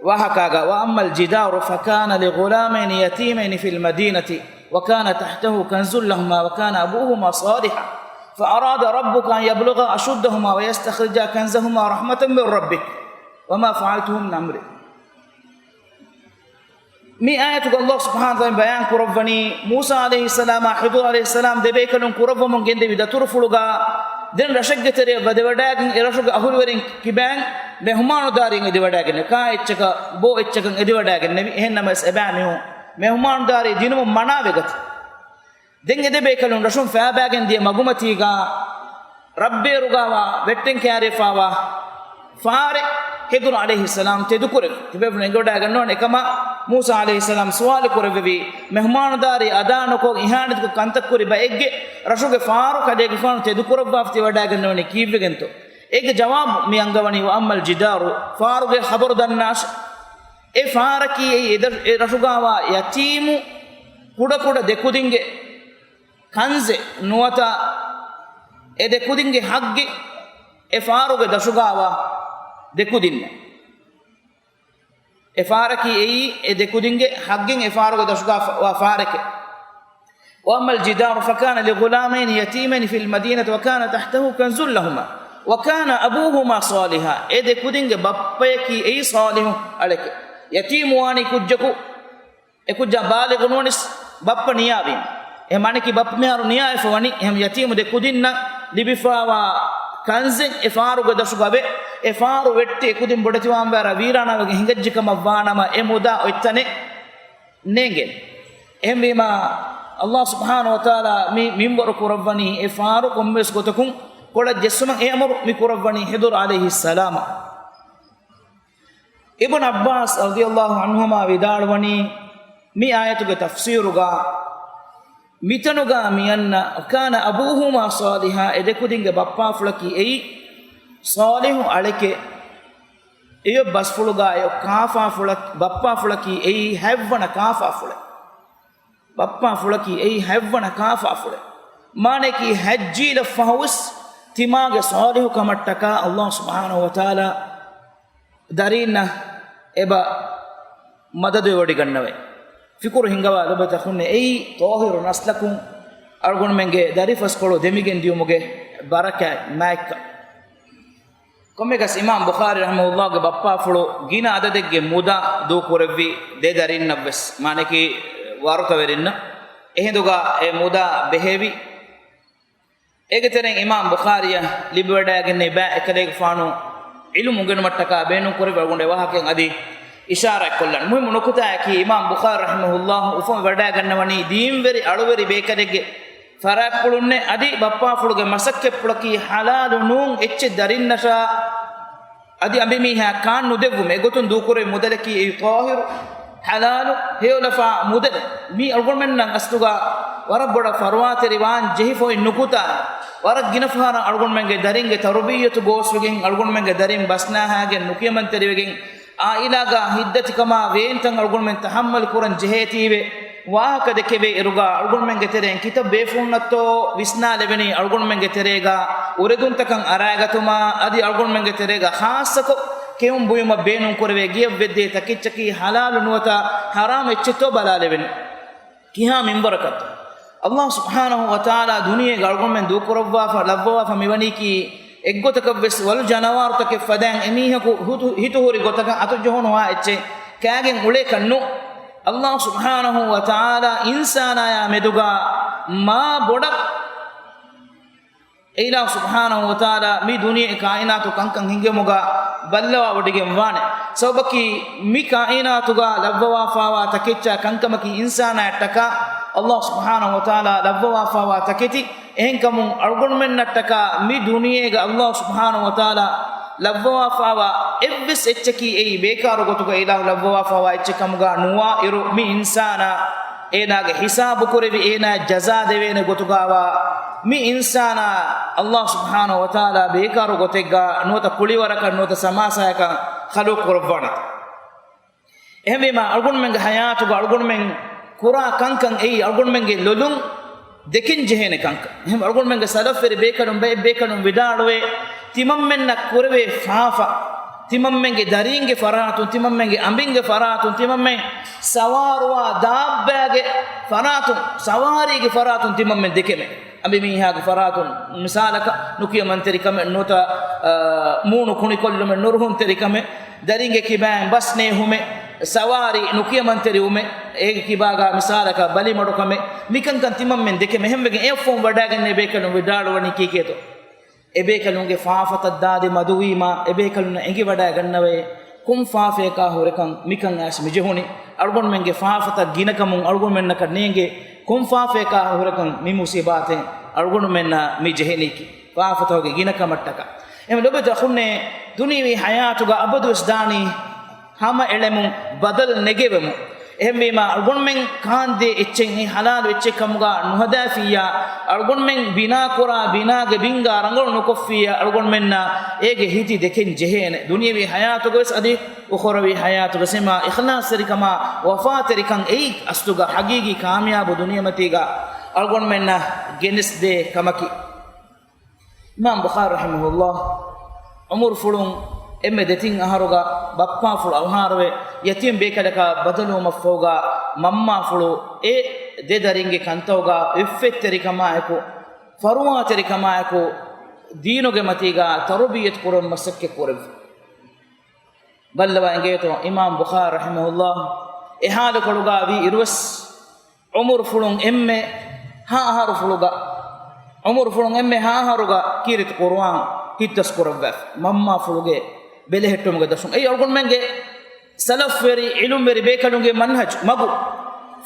ވާހަކާގަ، وأما الجدار فكان لغلامين يتيمين في المدينة وكان تحته كنز لهما وكان أبوهما صالحا فأراد ربك أن يبلغا أشدهما ويستخرجا كنزهما رحمة من ربك وما فعلته عن أمري. މި އާޔަތުގަ ﷲ ސުބްޙާނަހޫ ވަތަޢާލާ ބަޔާން ކުރައްވަނީ، މޫސާ ޢަލައިހިއްސަލާމާ ޚިޟުރު ޢަލައިހިއްސަލާމް ދެބޭކަލުން ކުރައްވަމުން ގެންދެވި ދަތުރުފުޅުގަ ދެން ރަށެއްގެ ތެރެއަށް ވަދެވަޑައިގެން އެ ރަށުގެ އަހުލުވެރިން ކިބައިން މެހުމާނުދާރީން އެދިވަޑައިގެންނެވި. ކާ އެއްޗަކަށް ބޯ އެއްޗަކަށް އެދިވަޑައިގެންނެވި. އެހެންނަމަވެސް އެބައިމީހުން މެހުމާނުދާރީ ދިނުމުން މަނާވެގަތީ. ދެން އެ ދެބޭކަލުން ރަށުން ފައިބައިގެން ދިޔަ މަގުމަތީގަ ރަށްބޭރުގަވާ ވެއްޓެން ކައިރިވެފައިވާ ފާރެއް ޚިޟުރު ޢަލައިހިއްސަލާމް ތެދުކުރެއްވި. ތިބޭފުޅުން އެނގިވަޑައިގަންނަވާނެ. އެކަމަށް މޫސާ ޢަލައިހިއްސަލާމް ސުވާލު ކުރެއްވެވީ، މެހުމާނުދާރީ އަދާ ނުކޮށް އިހާނެތިކޮށް ކަންތައް ކުރި ބައެއްގެ ރަށުގެ ފާރު ކަލޭގެފާނު ތެދުކުރައްވާފަ ތިވަޑައިގަންނަވަނީ ކީއްވެގެންތޯ؟ އޭގެ ޖަވާބު މި އަންގަވަނީ، وأما الجدار، ފާރުގެ ޚަބަރު ދަންނާށޭ. އެ ފާރަކީ އެއީ އެ ދަ-، އެ ރަށުގަވާ ޔަތީމު ކުޑަކުޑަ ދެކުދިންގެ ކަންޒެއް ނުވަތަ އެ ދެކުދިންގެ ޙައްޤެއް އެ ފާރުގެ ދަށުގަވާ ދެކުދިންނަށް. އެ ފާރަކީ އެއީ އެ ދެކުދިންގެ ޙައްޤެއް އެ ފާރުގެ ދަށުގަވާ ފާރެކޭ. وأما الجدار فكان لغلامين يتيمين في المدينة وكان تحته كنز لهما وكان أبوهما صالحا. އެ ދެކުދިންގެ ބައްޕަޔަކީ އެއީ ޞާލިޙު އަޅެކޭ. ޔަތީމުވާނީ ކުއްޖަކު، އެ ކުއްޖާ ބާލިޣު ނުވަނީސް ބައްޕަ ނިޔާވީމަ. އެހެން މާނައަކީ ބައްޕަ މިހާރު ނިޔާވެފަ ވަނީ. އެހެން ޔަތީމު ދެ ކުދިންނަށް ލިބިފައިވާ ކަންޒެއް އެ ފާރުގެ ދަށުގަވޭ. އެ ފާރު ވެއްޓި އެ ކުދިން ބޮޑެތިވާންވާރަށް ވީރާނާވެގެން ހިނގައްޖެ ކަމަށް ވާނަމަ، އެ މުދާ އޮތްތަނެއް ނޭނގޭނެ. އެހެންވީމާ، ﷲ ސުބްޙާނަހޫ ވަތަޢާލާ މި މިންވަރު ކުރައްވަނީ އެ ފާރު ކޮންމެވެސް ގޮތަކުން ކޮޅަށް ޖެއްސުމަށް އެ އަމުރު މި ކުރައްވަނީ ޚިޟުރު ޢަލައިހިއްސަލާމަށް. އިބްނު ޢައްބާސް ރަޟިޔަﷲ ޢަންހުމާ ވިދާޅުވަނީ، މި އާޔަތުގެ ތަފްސީރުގަ މިތަނުގަ މިއަންނަ، وكان أبوهما صالحا، އެ ދެކުދިންގެ ބައްޕާފުޅަކީ އެއީ ޞާލިޙު އަޅެކޭ. އެއޮތް ބަސްފުޅުގަ އެއޮތް ކާފާފުޅަ-، ބައްޕާފުޅަކީ އެއީ ހަތްވަނަ ކާފާފުޅެއް. ބައްޕާފުޅަކީ އެއީ ހަތްވަނަ ކާފާފުޅެއް. މާނައަކީ ހަތް ޖީލަށް ފަހުވެސް ތިމާގެ ޞާލިޙުކަމަށްޓަކާ ﷲ ސުބްޙާނަހޫ ވަތަޢާލާ ދަރީންނަށް އެބަ މަދަދުވެވޮޑިގަންނަވައި. ފިކުރު ހިންގަވާލަބަތަ ހުންނެ އެއީ ޠާހިރު ނަސްލަކުން އަޅުގަނޑުމެންގެ ދަރިފަސްކޮޅު ދެމިގެން ދިޔުމުގެ ބަރަކާތް މާތްކަން. ކޮންމެއަކަސް އިމާމް ބުޚާރީ ރަޙިމަހުﷲގެ ބައްޕާފުޅު ގިނަ އަދަދެއްގެ މުދާ ދޫކުރެއްވި ދެ ދަރިންނަށްވެސް، މާނައަކީ ވަރުތަވެރިންނަށް. އެހިނދުގަ އެ މުދާ ބެހެވި. އޭގެ ތެރެއިން އިމާމް ބުޚާރީއަށް ލިބިވަޑައިގެންނެވި ބައެއް އެކަލޭގެފާނު ޢިލްމު އުނގެނުމަށްޓަކާ ބޭނުންކުރެއްވި އަޅުގަނޑު އެ ވާހަކައިން އަދި އިޝާރާތްކޮށްލަން. މުހިއްމު ނުކުތާއަކީ، އިމާމް ބުޚާރީ ރަޙިމަހުﷲ އުފަންވެވަޑައިގަންނަވަނީ ދީންވެރި އަޅުވެރި ބޭކަލެއްގެ ފަރާތްޕުޅުންނޭ. އަދި ބައްޕާފުޅުގެ މަސައްކަތްޕުޅަކީ ޙަލާލު ނޫން އެއްޗެއް ދަރިންނަށާ އަދި އަނބިމީހާ ކާން ނުދެއްވުމޭ. އެގޮތުން ދޫކުރެއްވި މުދަލަކީ އެއީ ޠާހިރު، ޙަލާލު، ހެޔޮލަފާ މުދަލެއް. މީ އަޅުގަނޑުމެންނަށް އަސްލުގަ ވަރަށް ބޮޑަށް ފަރުވާތެރިވާން ޖެހިފަ އޮތް ނުކުތާ. ވަރަށް ގިނަ ފަހަރަށް އަޅުގަނޑުމެންގެ ދަރިންގެ ތަރުބިއްޔަތު ގޯސްވެގެން، އަޅުގަނޑުމެންގެ ދަރިން ބަސްނާހާގެން ނުކިޔަމަންތެރިވެގެން، އާއިލާގަ ހިތްދަތިކަމާ ވޭންތައް އަޅުގަނޑުމެން ތަޙައްމަލު ކުރަން ޖެހޭތީވެ، ވާހަކަ ދެކެވޭ އިރުގަ އަޅުގަނޑުމެންގެ ތެރެއިން ކިތައް ބޭފުޅުންނަށްތޯ ވިސްނާލެވެނީ އަޅުގަނޑުމެންގެ ތެރޭގަ އުރެދުންތަކަށް އަރާގަތުމާ އަދި އަޅުގަނޑުމެންގެ ތެރޭގަ ޚާއްޞަކޮށް ކެއުން ބުއިމަށް ބޭނުން ކުރެވޭ ގިޔަށް ވެއްދޭ ތަކެއްޗަކީ ޙަލާލު ނުވަތަ ޙަރާމް އެއްޗެއްތޯ ބަލާލެވެނީ. ކިހާ މިންވަރަކަށްތޯ؟ ﷲ ސުބްޙާނަހޫ ވަތަޢާލާ ދުނިޔޭގަ އަޅުގަނޑުމެން ދޫކުރައްވާފަ، ލައްވަވާފަ މިވަނީކީ އެއްގޮތަކަށްވެސް ވަލު ޖަނަވާރުތަކެއް ފަދައިން އެމީހަކު ހުތު-، ހިތުހުރި ގޮތަކަށް އަތުޖަހުނުވާ އެއްޗެއް ކާގެން އުޅޭކަށް ނޫން. ﷲ ސުބްޙާނަހޫ ވަތަޢާލާ އިންސާނާޔާ މެދުގަ މާ ބޮޑަށް އެ އިލާހު ސުބްޙާނަހޫ ވަތަޢާލާ މި ދުނިޔެ ކާއިނާތު ކަންކަން ހިންގެމުގަ ބައްލަވާވޮޑިގެން ވާނެ. ސަބަބަކީ މި ކާއިނާތުގަ ލައްވަވާފާވާ ތަކެއްޗާ ކަންކަމަކީ އިންސާނާއަށްޓަކާ ﷲ ސުބްޙާނަހޫ ވަތަޢާލާ ލައްވަވާފާވާ ތަކެތި. އެހެންކަމުން އަޅުގަނޑުމެންނަށްޓަކާ މި ދުނިޔޭގަ ﷲ ސުބްޙާނަހޫ ވަތަޢާލާ ލައްވަވާފާވާ އެއްވެސް އެއްޗަކީ އެއީ ބޭކާރު ގޮތުގަ އިލާހު ލައްވަވާފާވާ އެއްޗެއް ކަމުގަ ނުވާ އިރު، މި އިންސާނާ އޭނާގެ ހިސާބު ކުރެވި، އޭނާ ޖަޒާ ދެވޭނެ ގޮތުގަވާ މި އިންސާނާ ﷲ ސުބްޙާނަހޫ ވަތަޢާލާ ބޭކާރު ގޮތެއްގަ ނުވަތަ ކުޅިވަރަކަށް ނުވަތަ ސަމާސާޔަކަށް ޚަލްޤު ކުރައްވާނެ. އެހެންވީމާ، އަޅުގަނޑުމެންގެ ޙަޔާތުގަ އަޅުގަނޑުމެން ކުރާ ކަންކަން އެއީ އަޅުގަނޑުމެންގެ ލޮލުން ދެކެން ޖެހޭނެ ކަންކަން. އެހެން އަޅުގަނޑުމެންގެ ސަލަފްވެރި ބޭކަލުން ބައެއް ބޭކަލުން ވިދާޅުވޭ، ތިމަންމެންނަށް ކުރެވޭ ފާފަ، ތިމަންމެންގެ ދަރީންގެ ފަރާތުން، ތިމަންމެންގެ އަނބިންގެ ފަރާތުން، ތިމަންމެން ސަވާރުވާ ދާއްބާގެ ފަރާތުން، ސަވާރީގެ ފަރާތުން ތިމަންމެން ދެކެމެ. އަނބިމީހާގެ ފަރާތުން މިސާލަކަށް ނުކިޔަމަންތެރިކަމެއް ނުވަތަ، އާ، މޫނު ކުނިކޮށްލުމެއް، ނުރުހުންތެރިކަމެއް، ދަރިންގެ ކިބާއިން ބަސް ނޭހުމެއް، ސަވާރީ ނުކިޔަމަންތެރިވުމެއް، އޭގެ ކިބާގަ މިސާލަކަށް ބަލިމަޑުކަމެއް، މިކަންކަން ތިމަންމެން ދެކެމެ. އެހެންވެގެން އެއަށްފަހުން ވަޑައިގެންނެވި ބޭކަލުން ވިދާޅުވަނީ ކީކޭތޯ؟ އެބޭކަލުންގެ ފާފަތައް ދާދި މަދުވީމާ، އެބޭކަލުންނަށް އެނގިވަޑައިގަންނަވައޭ، ކޮން ފާފަޔަކާ ހުރެކަން މިކަން އައިސް މިޖެހުނީ؟ އަޅުގަނޑުމެންގެ ފާފަތައް ގިނަކަމުން އަޅުގަނޑުމެންނަކަށް ނޭނގޭ، ކޮން ފާފަޔަކާ ހުރެކަން މި މުސީބާތެއް އަޅުގަނޑުމެންނަށް މި ޖެހެނީކީ؟ ފާފަތަކުގެ ގިނަކަމަށްޓަކާ. އެހެން ލޮބުވެތި އަޚުންނޭ، ދުނިޔަވީ ޙަޔާތުގަ އަބަދުވެސް ދާނީ ހަމަ އެޅެމުން، ބަދަލު ނެގެވެމުން. އެހެންވީމާ، އަޅުގަނޑުމެން ކާންދޭ އެއްޗެއް އެއީ ޙަލާލު އެއްޗެއް ކަމުގަ ނުހަދާފިއްޔާ، އަޅުގަނޑުމެން ބިނާކުރާ ބިނާގެ ބިންގާ ރަނގަޅު ނުކޮށްފިއްޔާ، އަޅުގަނޑުމެންނަށް އޭގެ ހިތި ދެކެން ޖެހޭނެ. ދުނިޔަވީ ޙަޔާތުގަވެސް އަދި އުޚުރަވީ ޙަޔާތުގަވެސް އެމާ އިޚްލާޞްތެރިކަމާ، ވަފާތެރިކަން އެއީ އަސްލުގަ ޙަޤީޤީ ކާމިޔާބު ދުނިޔެމަތީގަ އަޅުގަނޑުމެންނަށް ގެނެސްދޭ ކަމަކީ. އިމާމް ބުޚާރީ ރަޙިމަހުﷲ ޢުމުރުފުޅުން އެންމެ ދެތިން އަހަރުގަ ބައްޕާފުޅު އަވަހާރަވެ، ޔަތީމް ބޭކަލަކާ ބަދަލުވުމަށްފަހުގަ، މަންމާފުޅު އެ ދެ ދަރިންގެ ކަންތައުގަ އިއްފަތްތެރިކަމާއެކު، ފަރުވާތެރިކަމާއެކު، ދީނުގެ މަތީގަ ތަރުބިއްޔަތު ކުރުމަށް މަސައްކަތް ކުރެއްވި. ބައްލަވާ އިނގޭތޯ، އިމާމް ބުޚާރީ ރަޙިމަހުﷲ އެ ޙާލުކޮޅުގަ ވީ އިރުވެސް، ޢުމުރުފުޅުން އެންމެ ހަ އަހަރުފުޅުގަ، ޢުމުރުފުޅުން އެންމެ ހަ އަހަރުގަ ކީރިތި ޤުރުއާން ހިތްދަސް ކުރައްވާފަ، މަންމާފުޅުގެ ބެލެހެއްޓުމުގެ ދަށުން. އެއީ އަޅުގަނޑުމެންގެ ސަލަފްވެރި، ޢިލްމުވެރި ބޭކަލުންގެ މަންހަޖު، މަގު.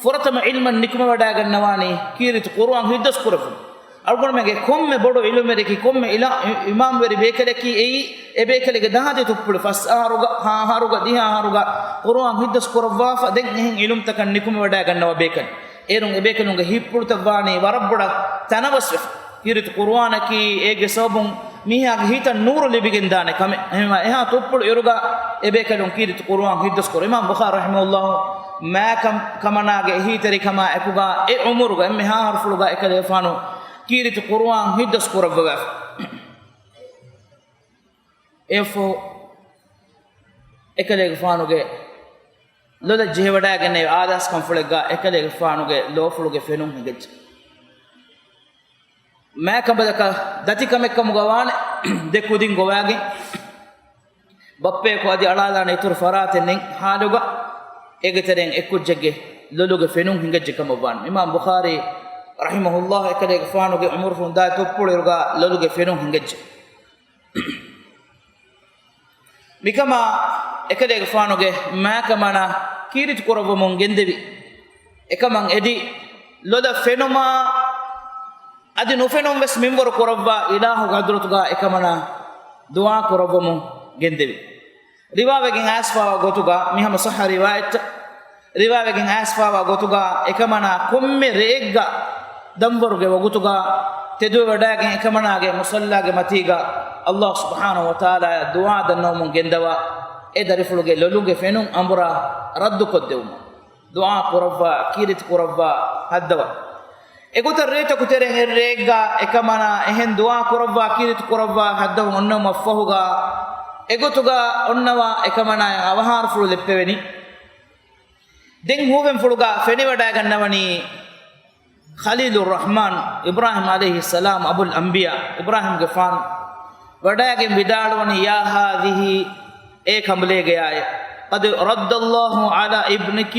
ފުރަތަމަ ޢިލްމަށް ނިކުމެވަޑައިގަންނަވާނީ ކީރިތި ޤުރުއާން ހިތްދަސް ކުރެއްވުން. އަޅުގަނޑުމެންގެ ކޮންމެ ބޮޑު ޢިލްމުވެރިއަކީ، ކޮންމެ އިލާ-، އި-، އިމާމްވެރި ބޭކަލަކީ އެއީ، އެ ބޭކަލެއްގެ ދާދި ތުއްޕުޅި ފަސް އަހަރުގަ، ހަ އަހަރުގަ، ދިހަ އަހަރުގަ ޤުރުއާން ހިތްދަސް ކުރައްވާފަ، ދެން އެހެން ޢިލްމުތަކަށް ނިކުމެވަޑައި ގަންނަވާ ބޭކަލެއް. އޭރުން އެ ބޭކަލުންގެ ހިތްޕުޅުތައް ވާނީ ވަރަށް ބޮޑަށް ތަނަވަސްވެފަ. ކީރިތި ޤުރުއާނަކީ އޭގެ ސަބަބުން މީހާގެ ހިތަށް ނޫރު ލިބިގެން ދާނެ ކަމެއް. އެހެންވެ، އެހާ ތުއްޕުޅު އިރުގަ އެ ބޭކަލުން ކީރިތި ޤުރުއާން ހިތްދަސް ކުރޭ. އިމާމް ބުޚާރީ ރަޙިމަހުﷲ މާކަމަ-، ކަމަނާގެ އެހީތެރިކަމާ އެކުގަ އެ ޢުމުރުގަ އެންމެ ހަ އަހަރުފުޅުގަ އެކަލޭގެފާނު ކީރިތި ޤުރުއާން ހިތްދަސް ކުރައްވަވާފަ. އެއަށްފަހު އެކަލޭގެފާނުގެ ލޮލަށް ޖެހިވަޑައިގެންނެވި އާދަސްކަންފުޅެއްގަ އެކަލޭގެފާނުގެ ލޯފުޅުގެ ފެނުން ހިނގައްޖެ. މާކަނބަލަކަށް ދަތިކަމެއްކަމުގަ ވާނެ، ދެ ކުދިން ގޮވާގެން ބައްޕަޔަކު އަދި އަޅާލާނެ އިތުރު ފަރާތެއް ނެތް ޙާލުގަ، އޭގެ ތެރެއިން އެއްކުއްޖެއްގެ ލޮލުގެ ފެނުން ހިނގައްޖެ ކަމަށް ވާނެ. އިމާމް ބުޚާރީ ރަޙިމަހުﷲ އެކަލޭގެފާނުގެ ޢުމުރުފުޅުން ދާ ތުއްޕުޅު އިރުގަ ލޮލުގެ ފެނުން ހިނގައްޖެ. މިކަމާ އެކަލޭގެފާނުގެ މާކަމަނާ ކީރިތި ކުރައްވަމުން ގެންދެވި. އެކަމަށް އެދި ލޮލަށް ފެނުމާ އަދި ނުފެނުން ވެސް މިންވަރު ކުރައްވާ އިލާހުގެ ޙަޟްރަތުގަ އެކަމަނާ ދުޢާ ކުރައްވަމުން ގެންދެވި. ރިވާވެގެން އައިސްފާވާ ގޮތުގަ މި ހަމަ ޞައްޙަ ރިވާޔަތްތައް. ރިވާވެގެން އައިސްފާވާ ގޮތުގަ އެކަމަނާ ކޮންމެ ރެއެއްގަ ދަންވަރުގެ ވަގުތުގަ ތެދުވެވަޑައިގެން އެކަމަނާގެ މުޞައްލާގެ މަތީގަ ﷲ ސުބްޙާނަހޫ ވަތަޢާލާއަށް ދުޢާ ދަންނަވަމުން ގެންދަވާ، އެ ދަރިފުޅުގެ ލޮލުގެ ފެނުން އަނބުރާ ރައްދުކޮށްދެވުމަށް. ދުޢާ ކުރައްވާ، ކީރިތި ކުރައްވާ ހައްދަވަން. އެގޮތަށް ރޭތަކު ތެރެއިން އެއް ރެއެއްގަ އެކަމަނާ އެހެން ދުޢާ ކުރައްވާ، ކީރިތި ކުރައްވާ ހައްދަވަން އޮންނަމަށްފަހުގަ، އެގޮތުގަ އޮންނަވާ އެކަމަނާޔަށް އަވަހާރަފުޅު ލެއްޕެވެނީ. ދެން ހޫފެންފުޅުގަ ފެނިވަޑައިގަންނަވަނީ ޚަލީލުއްރަޙްމާން އިބްރާހިމް ޢަލައިހިއްސަލާމް، އަބުލް އަންބިޔާ، އިބްރާހިމްގެފާނު ވަޑައިގެން ވިދާޅުވަނީ، يا هذه، އޭ ކަނބުލޭގެޔާއޭ، قد رد الله على ابنك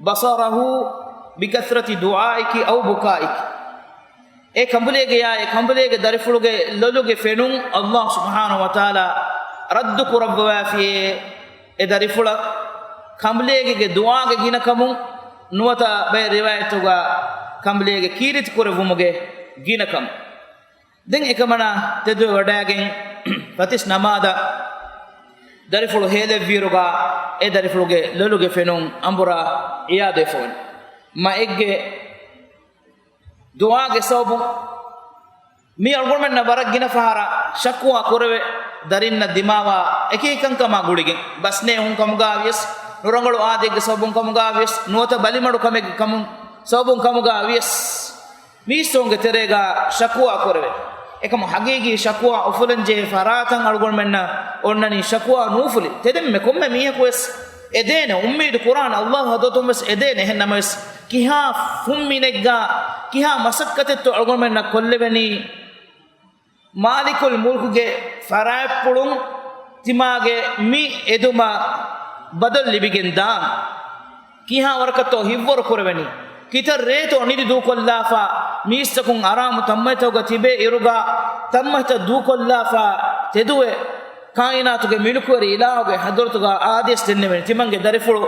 بصره بكثرة دعائك أو بكائك. އޭ ކަނބުލޭގެޔާއޭ، ކަނބުލޭގެ ދަރިފުޅުގެ ލޮލުގެ ފެނުން ﷲ ސުބްޙާނަހޫ ވަތަޢާލާ ރައްދު ކުރައްވަވާފިއޭ، އެ ދަރިފުޅަށް ކަނބުލޭގެ ދުޢާގެ ގިނަކަމުން ނުވަތަ ބައެއް ރިވާޔަތުގަ ކަނބުލޭގެ ކީރިތި ކުރެއްވުމުގެ ގިނަކަމުން. ދެން އެކަމަނާ ތެދުވެ ވަޑައިގެން ފަތިސް ނަމާދަށް ދަރިފުޅު ހޭލެއްވިއިރުގަ އެ ދަރިފުޅުގެ ލޮލުގެ ފެނުން އަނބުރާ އިޔާދުވެފަވަނީ. މައެއްގެ ދުޢާގެ ސަބަބުން މީ އަޅުގަނޑުމެންނަށް ވަރަށް ގިނަ ފަހަރަށް ޝަކުވާ ކުރެވޭ. ދަރިންނަށް ދިމާވާ އެކި ކަންކަމާ ގުޅިގެން، ބަސްނޭހުން ކަމުގަ ވިޔަސް، ނުރަނގަޅު އާދައެއްގެ ސަބަބުން ކަމުގަ ވިޔަސް، ނުވަތަ ބަލިމަޑު ކަމެއްގެ ކަމުން ސަބަބުން ކަމުގަ ވިޔަސް، މީސްތަކުންގެ ތެރޭގަ ޝަކުވާ ކުރެވޭ. އެކަމު ހަގީގީ ޝަކުވާ އުފުލަންޖެހޭ ފަރާތަށް އަޅުގަނޑުމެންނަށް އޮންނަނީ ޝަކުވާ ނޫފުލި. ތެދެންމެ ކޮންމެ މީހަކުވެސް އެދޭނެ، އުއްމީދު ކުރާނެ ﷲ ހަޟްރަތުން ވެސް އެދޭނެ. އެހެން ނަމަވެސް، ކިހާ ފުންމިނެއްގަ ކިހާ މަސައްކަތެއްތޯ އަޅުގަނޑުމެންނަށް ކޮށްލެވެނީ؟ މާލިކުލް މުލްކުގެ ފަރާތްޕުޅުން ތިމާގެ މި އެދުމަށް ބަދަލު ލިބިގެން ދާން. ކިހާ ވަރަކަށްތޯ ހިތްވަރު ކުރެވެނީ؟ ކިތައް ރޭތޯ ނިދި ދޫކޮށްލާފަ، މީސްތަކުން އަރާމު ތަންމަތިތަކުގަ ތިބޭ އިރުގަ، ތަންމަތިތައް ދޫކޮށްލާފަ ތެދުވެ، ކާއިނާތުގެ މިލުކުވެރި އިލާހުގެ ޙަޟްރަތުގަ އާދޭސް ދެންނެވެން. ތިމަންގެ ދަރިފުޅު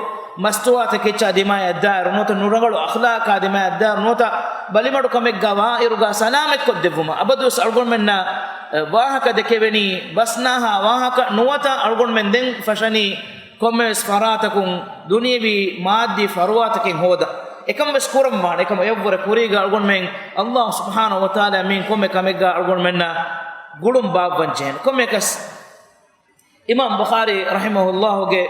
މަސްތުވާތަކެއްޗާ ދިމާޔަށް ދާއިރު ނުވަތަ، ނުރަނގަޅު އަޚްލާޤާ ދިމާޔަށް ދާއިރު ނުވަތަ، ބަލިމަޑު ކަމެއްގަ ވާއިރުގަ ސަލާމަތްކޮށްދެއްވުމަށް. އަބަދުވެސް އަޅުގަނޑުމެންނަށް، އެ، ވާހަކަ ދެކެވެނީ، ބަސްނާހާ ވާހަކަ ނުވަތަ، އަޅުގަނޑުމެން ދެން ފަށަނީ ކޮންމެވެސް ފަރާތަކުން ދުނިޔެވީ މާއްދީ ފަރުވާތަކެއް ހޯދަން. އެކަމަށް ވެސް ކުރަން ވާނެ. އެކަމަށް އެއަށްވުރެ ކުރީގަ އަޅުގަނޑުމެން ﷲ ސުބްޙާނަހޫ ވަތަޢާލާ މިއިން ކޮންމެ ކަމެއްގަ އަޅުގަނޑުމެންނަށް ގުޅުން ބާއްވަން ޖެހޭނެ. ކޮންމެއަކަސް އިމާމް ބުޚާރީ ރަޙިމަހުﷲގެ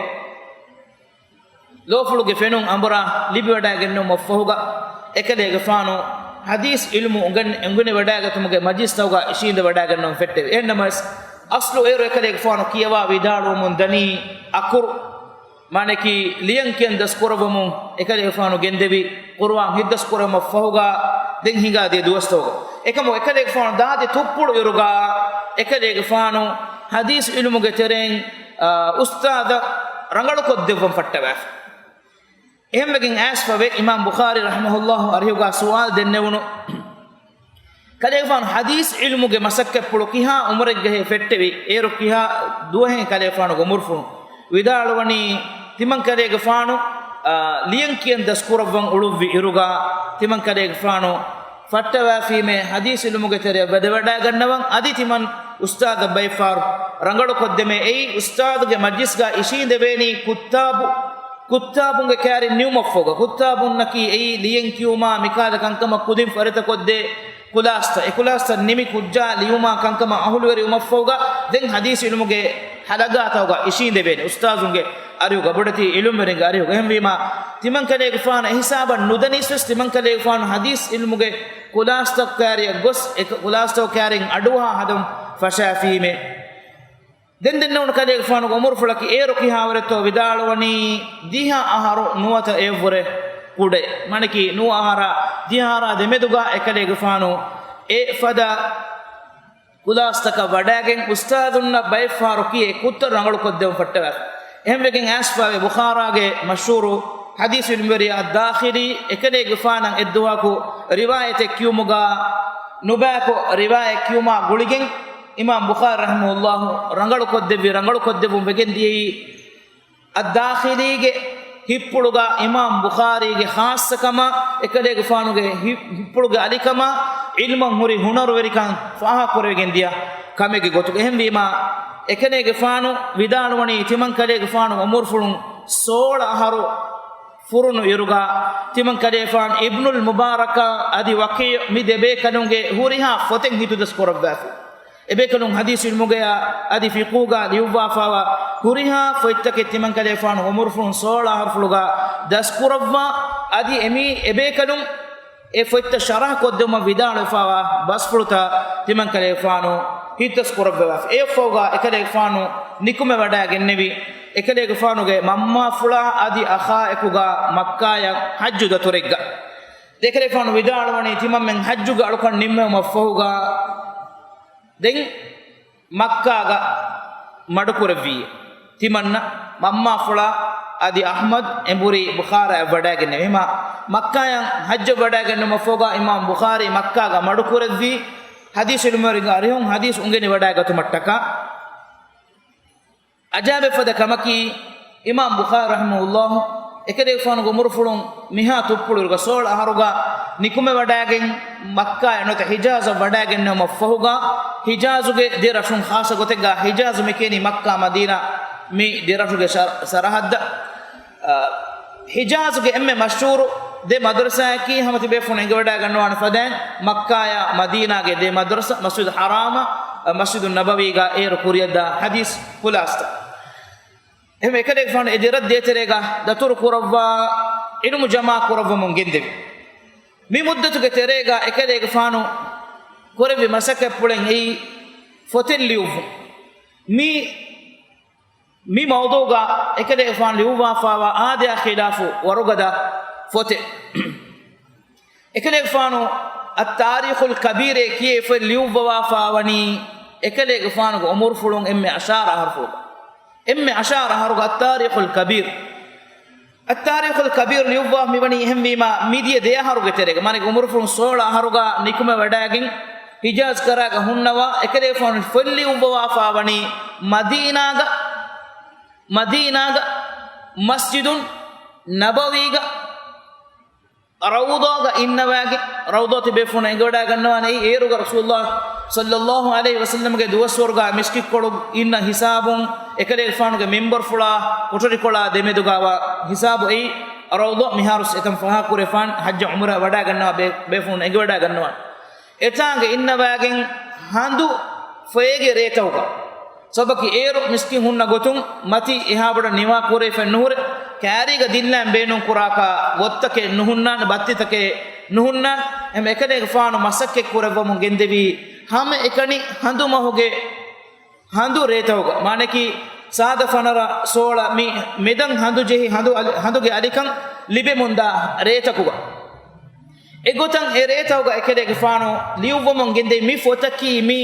ލޯފުޅުގެ ފެނުން އަނބުރާ ލިބިވަޑައިގެންނެވުމަށްފަހުގަ، އެކަލޭގެފާނު ޙަދީޘް ޢިލްމު އުނގެން-، އުނގެނިވަޑައިގަތުމުގެ މަޖިލިސްތަކުގަ އިށީނދެވަޑައިގަންނަވަން ފެއްޓެވި. އެހެންނަމަވެސް، އަސްލު އޭރު އެކަލޭގެފާނު ކިޔަވާ ވިދާޅުވަމުން ދަނީ އަކުރު، މާނައަކީ، ލިޔަން ކިޔަން ދަސްކުރައްވަމުން އެކަލޭގެފާނު ގެންދެވި، ޤުރުއާން ހިތްދަސްކުރެވުމަށްފަހުގަ ދެން ހިނގާދިޔަ ދުވަސްތަކުގަ. އެކަމު އެކަލޭގެފާނު ދާދި ތުއްޕުޅު އިރުގަ، އެކަލޭގެފާނު ޙަދީޘް ޢިލްމުގެ ތެރެއިން، އާ، އުސްތާޛަށް ރަނގަޅުކޮށްދެއްވަން ފައްޓަވާފަ. އެހެންވެގެން އައިސްފަވެ، އިމާމް ބުޚާރީ ރަޙިމަހުﷲ އަރިހުގަ ސުވާލު ދެންނެވުނު، ކަލޭގެފާނު ޙަދީޘް ޢިލްމުގެ މަސައްކަތްޕުޅު ކިހާ ޢުމުރެއްގަހޭ ފެއްޓެވި؟ އޭރު ކިހާ ދުވަހެއް ކަލޭގެފާނުގެ ޢުމުރުފުޅު؟ ވިދާޅުވަނީ، ތިމަން ކަލޭގެފާނު، އާ، ލިޔަން ކިޔަން ދަސްކުރައްވަން އުޅުއްވި އިރުގަ، ތިމަން ކަލޭގެފާނު ފައްޓަވާފީމޭ ޙަދީޘް ޢިލްމުގެ ތެރެއަށް ވަދެވަޑައިގަންނަވަން. އަދި ތިމަން އުސްތާޛަށް ބައެއްފަހަރު ރަނގަޅުކޮށްދެމޭ. އެއީ އުސްތާޛުގެ މަޖްލިސްގަ އިށީނދެވޭނީ ކުއްތާބު، ކުއްތާބުންގެ ކައިރިން ނިމުމަށްފަހުގަ. ކުއްތާބުންނަކީ އެއީ ލިޔެން ކިޔުމާ މިކަހަލަ ކަންކަމަށް ކުދިން ފަރިތަކޮށްދޭ ކުލާސްތައް. އެ ކުލާސްތައް ނިމި ކުއްޖާ ލިޔުމާ ކަންކަމަށް އަހުލުވެރިވުމަށްފަހުގަ ދެން ޙަދީޘް ޢިލްމުގެ ޙަލަޤާތަކުގަ އިށީނދެވޭނެ އުސްތާޛުންގެ އަރިހުގަ، ބޮޑެތި ޢިލްމުވެރިންގެ އަރިހުގަ. އެހެންވީމާ، ތިމަން ކަލޭގެފާނު އެހިސާބަށް ނުދަނީސްވެސް، ތިމަން ކަލޭގެފާނު ޙަދީޘް ޢިލްމުގެ ކުލާސްތަކު ކައިރިއަށް ގޮސް، އެ ކުލާސްތަކު ކައިރިން އަޑުއަހާ ހަދަން ފަށާފީމޭ. ދެން ދެންނެވުނު ކަލޭގެފާނުގެ ޢުމުރުފުޅަކީ އޭރު ކިހާވަރެއްތޯ ވިދާޅުވަނީ، ދިހަ އަހަރު ނުވަތަ އެއަށްވުރެ ކުޑައެއް. މާނައަކީ ނުވަ އަހަރާ ދިހަ އަހަރާ ދެމެދުގަ އެކަލޭގެފާނު އެ ފަދަ ކުލާސްތަކަށް ވަޑައިގެން އުސްތާޛުންނަށް ބައެއްފަހަރު ކިޔޭ ކުއްތައް ރަނގަޅުކޮށްދެވުން ފައްޓަވާފަ. އެހެންވެގެން އައިސްފަވޭ ބުޚާރާގެ މަޝްހޫރު ޙަދީޘް ޢިލްމުވެރިޔާ އައްދާޚިލީ އެކަލޭގެފާނަށް އެއްދުވަހަކު ރިވާޔަތެއް ކިޔުމުގަ ނުބައިކޮށް ރިވާޔަތް ކިޔުމާ ގުޅިގެން އިމާމް ބުޚާރީ ރަޙިމަހުﷲ ރަނގަޅުކޮށްދެއްވި، ރަނގަޅުކޮށްދެއްވުން ވެގެން ދިޔައީ އައްދާޚިލީގެ ހިތްޕުޅުގަ އިމާމް ބުޚާރީގެ ޚާއްޞަކަމާ، އެކަލޭގެފާނުގެ ހި-، ހިތްޕުޅުގެ އަލިކަމާ، ޢިލްމަށް ހުރި ހުނަރުވެރިކަން ފާހަގަކުރެވިގެން ދިޔަ ކަމެއްގެ ގޮތުގަ. އެހެންވީމާ، އެކަލޭގެފާނު ވިދާޅުވަނީ، ތިމަން ކަލޭގެފާނު ޢުމުރުފުޅުން ސޯޅަ އަހަރު ފުރުނު އިރުގަ، ތިމަން ކަލޭގެފާނު އިބްނުލް މުބާރަކާ އަދި ވަކީޢު މި ދެބޭކަލުންގެ ހުރިހާ ފޮތެއް ހިތުދަސް ކުރައްވާފި. އެބޭކަލުން ޙަދީޘް ޢިލްމުގަޔާ އަދި ފިޤުހުގަ ލިޔުއްވާފައިވާ ހުރިހާ ފޮތްތަކެއް ތިމަންކަލޭގެފާނު އުމުރުފުޅުން ސޯޅަ އަހަރުފުޅުގަ ދަސްކުރައްވާ، އަދި އެމީ އެބޭކަލުން އެ ފޮތްތައް ޝަރަޙަ ކޮށްދެއްވުމަށް ވިދާޅުވެފައިވާ ބަސްފުޅުތައް ތިމަންކަލޭގެފާނު ހިތްދަސް ކުރައްވައިފި. އެއަށްފަހުގަ އެކަލޭގެފާނު ނިކުމެވަޑައިގެންނެވި. އެކަލޭގެފާނުގެ މަންމާފުޅާ އަދި އަޚާއެކުގަ މައްކާޔަށް ޙައްޖު ދަތުރެއްގަ. އެކަލޭގެފާނު ވިދާޅުވަނީ ތިމަންމެން ޙައްޖުގެ އަޅުކަން ނިންމެވުމަށްފަހުގަ ދެން މައްކާގަ މަޑުކުރެއްވީ. ތިމަންނަ މަންމާފުޅާ އަދި އަޙްމަދު އެނބުރި ބުޚާރާއަށް ވަޑައިގެންނެވި. ހަމަ މައްކާޔަށް ޙައްޖަށް ވަޑައިގެންނެވުމަށްފަހުގަ އިމާމް ބުޚާރީ މައްކާގަ މަޑުކުރެއްވީ. ޙަދީޘް ޢިލްމުވެރިންގެ އަރިހުން ޙަދީޘް އުނގެނިވަޑައިގަތުމަށްޓަކާ. އަޖާއިބެއް ފަދަ ކަމަކީ، އިމާމް ބުޚާރީ ރަޙިމަހުﷲ އެކަލޭގެފާނުގެ އުމުރުފުޅުން މިހާ ތުއްޕުޅު އިރުގަ ސޯޅަ އަހަރުގަ ނިކުމެވަޑައިގެން މައްކާއަށް ނުވަތަ ޙިޖާޒަށް ވަޑައިގެންނެވުމަށްފަހުގަ، ޙިޖާޒުގެ ދެ ރަށުން، ޚާއްޞަ ގޮތެއްގަ ޙިޖާޒު މިކިޔަނީ މައްކާ މަދީނާ މި ދެ ރަށުގެ ސަ-، ސަރަޙައްދަށް. އަ، ޙިޖާޒުގެ އެންމެ މަޝްހޫރު ދެ މަދްރަސާއަކީ ހަމަ ތިބޭފުޅުން އެނގިވަޑައިގަންނަވާނެ ފަދައިން މައްކާޔާ މަދީނާގެ ދެ މަދްރަސާ، މަސްޖިދު ޙަރާމާ، އަ، މަސްޖިދު ނަބަވީގަ އޭރު ކުރިއަށްދާ ޙަދީޘް ޚުލާޞަތައް. އެހެން އެކަލޭގެފާނު އެ ދެ ރަށް ދޭތެރޭގަ ދަތުރު ކުރައްވާ ޢިލްމު ޖަމާ ކުރައްވަމުން ގެންދެވި. މި މުއްދަތުގެ ތެރޭގަ އެކަލޭގެފާނު ކުރެއްވި މަސައްކަތްޕުޅެއް އެއީ ފޮތެއް ލިޔުއްވުން. މި މި މައުޟޫޢުގަ އެކަލޭގެފާނު ލިޔުއްވާފައިވާ އާދަޔާ ޚިލާފު ވަރުގަދަ ފޮތެއް. އެކަލޭގެފާނު އައްތާރީޚުލް ކަބީރޭ ކިޔޭ ފޮތް ލިޔުއްވަވާފައިވަނީ އެކަލޭގެފާނުގެ އުމުރުފުޅުން އެންމެ އަށާރަ އަހަރުފުޅުގަ. އެންމެ އަށާރަ އަހަރުގަ އައްތާރީޚުލް ކަބީރު. އައްތާރީޚުލް ކަބީރު ލިޔުއްވާ މިވަނީ އެހެންވީމާ، މިދިޔަ ދެ އަހަރުގެ ތެރޭގަ، މާނައީ އުމުރުފުޅުން ސޯޅަ އަހަރުގަ ނިކުމެވަޑައިގެން ހިޖާޒް ކަރާގަ ހުންނަވާ، އެކަލޭގެފާނު ފޮތް ލިޔުއްވަވާފައިވަނީ މަދީނާގަ، މަދީނާގަ މަސްޖިދު ނަބަވީގަ ރައުޟާގަ އިންނަވައިގެން، ރައުޟާ ތިބޭފުޅުން އެނގިވަޑައިގަންނަވާނެ. އެއީ އޭރުގަ ރަސޫލުﷲ ޞައްލަﷲ ޢަލައިހި ވަސައްލަމްގެ ދުވަސްވަރުގަ މިސްކިތްކޮޅު އިންނަ ހިސާބުން، އެކަލޭގެފާނުގެ މިންބަރުފުޅާ ކޮޓަރިކޮޅާ ދެމެދުގަވާ ހިސާބު އެއީ ރައުޟާ. މިހާރުސް އެތަން ފަހާ ކުރެފާން ޙައްޖަށް ޢުމްރާ ވަޑައިގަންނަވާ ބޭ-، ބޭފުޅުން އެނގިވަޑައިގަންނަވާނެ. އެތާނގަ އިންނަވައިގެން ހަނދު ފޮއެގެ ރޭތަކުގަ. ސަބަކި އޭރު މިސްކިތް ހުންނަ ގޮތުން މަތި އެހާ ބޮޑަށް ނިވާ ކުރެވިފައެއް ނުހުރޭ. ކާރީގަ ދިއްލައިން ބޭނުން ކުރާކަށް ވޮއްތަކެއް ނުހުންނާނެ، ބައްތިތަކެއް ނުހުންނާނެ. އެހެން އެކަލޭގެފާނު މަސައްކަތް ކުރައްވަމުން ގެންދެވީ ހަމައެކަނި ހަނދު މަހުގެ ހަނދު ރޭތަކުގަ، މާނައަކީ ސާދަ ފަނަރަ ސޯޅަ މި މެދަން ހަނދު ޖެހި ހަނދު އަލި-، ހަނދުގެ އަލިކަން ލިބެމުންދާ ރޭތަކުގަ. އެގޮތަށް އެ ރޭތަކުގަ އެކަލޭގެފާނު ލިޔުއްވަމުން ގެންދެވި މި ފޮތަކީ މީ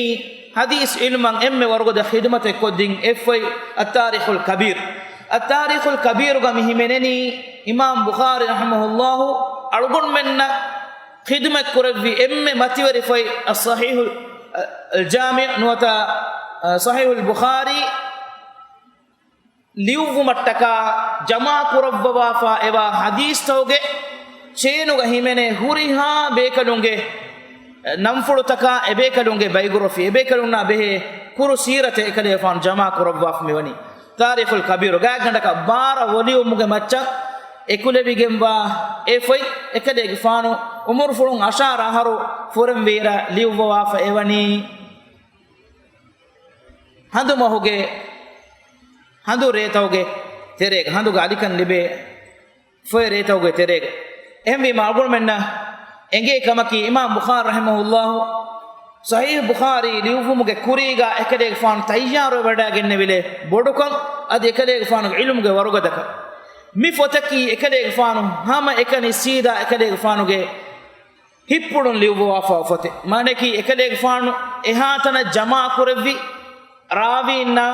ޙަދީޘް ޢިލްމަށް އެންމެ ވަރުގަދަ ޚިދުމަތެއް ކޮށްދިން އެއް ފޮތް، އައްތާރީޚުލް ކަބީރު. އައްތާރީޚުލް ކަބީރުގަ މި ހިމެނެނީ އިމާމް ބުޚާރީ ރަޙިމަހުﷲ އަޅުގަނޑުމެންނަށް ޚިދުމަތް ކުރެއްވި އެންމެ މަތިވެރި ފޮތް، އައްޞަޙީޙުލް، އަލްޖާމިޢު ނުވަތަ، އަ، ޞަޙީޙުލް ބުޚާރީ ލިޔުއްވުމަށްޓަކާ ޖަމާ ކުރައްވަވާފަ އެވާ ޙަދީޘްތަކުގެ ޗޭނުގަ ހިމެނޭ ހުރިހާ ބޭކަލުންގެ ނަންފުޅުތަކާ، އެބޭކަލުންގެ ބައިގްރަފީ، އެބޭކަލުންނާ ބެހޭ ކުރު ސީރަތެއް އެކަލޭގެފާނު ޖަމާ ކުރައްވާފަ މިވަނީ. ތާރީޚުލް ކަބީރު ގާތްގަނޑަކަށް ބާރަ ވޮލިއުމުގެ މައްޗަށް އެކުލެވިގެންވާ އެ ފޮތް އެކަލޭގެފާނު އުމުރުފުޅުން އަށާރަ އަހަރު ފުރެންވިއިރަށް ލިޔުއްވަވާފަ އެވަނީ. ހަނދު މަހުގެ ހަނދު ރޭތަކުގެ ތެރޭގަ، ހަނދުގެ އަލިކަން ލިބޭ ފޮއެ ރޭތަކުގެ ތެރޭގަ. އެހެންވީމަ އަޅުގަނޑުމެންނަށް އެނގޭ ކަމަކީ، އިމާމް ބުޚާރީ ރަޙިމަހުﷲ ޞަޙީޙު ބުޚާރީ ލިޔުއްވުމުގެ ކުރީގަ އެކަލޭގެފާނު ތައްޔާރުވެވަޑައިގެންނެވިލެއް ބޮޑުކަން، އަދި އެކަލޭގެފާނުގެ ޢިލްމުގެ ވަރުގަދަކަން. މި ފޮތަކީ އެކަލޭގެފާނު ހަމަ އެކަނި ސީދާ އެކަލޭގެފާނުގެ ހިތްޕުޅުން ލިޔުއްވަވާފަ ފޮތެއް. މާނައަކީ، އެކަލޭގެފާނު އެހާތަނަށް ޖަމާކުރެއްވި ރާވީންނާ،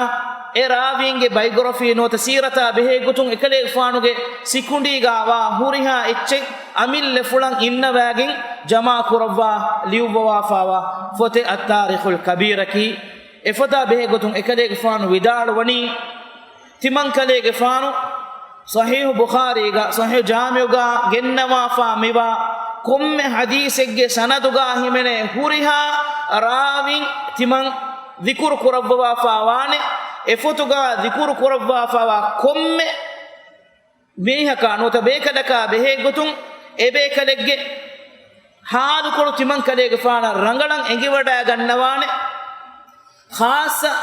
އެ ރާވީންގެ ބައިގްރަފީ ނުވަތަ ސީރަތާ ބެހޭ ގޮތުން އެކަލޭގެފާނުގެ ސިކުނޑީގާވާ ހުރިހާ އެއްޗެއް އަމިއްލަފުޅަށް އިންނަވައިގެން ޖަމާކުރައްވާ ލިޔުއްވަވާފައިވާ ފޮތެއް އައްތާރީޚުލް ކަބީރަކީ. އެފޮތާ ބެހޭ ގޮތުން އެކަލޭގެފާނު ވިދާޅުވަނީ، ތިމަންކަލޭގެފާނު ޞަޙީޙު ބުޚާރީގަ، ޞަޙީޙު ޖާމިޢުގަ ގެންނަވާފާ މިވާ ކޮންމެ ޙަދީޘެއްގެ ސަނަދުގަ ހިމެނޭ ހުރިހާ ރާވީން ތިމަން ޛިކުރު ކުރައްވަވާފާ ވާނެ. އެފޮތުގަ ޛިކުރު ކުރައްވާފާވާ ކޮންމެ މީހަކާ ނުވަތަ ބޭކަލަކާ ބެހޭ ގޮތުން އެބޭކަލެއްގެ ހާލުކޮޅު ތިމަންކަލޭގެފާނަށް ރަނގަޅަށް އެނގިވަޑައިގަންނަވާނެ. ޚާއްޞަ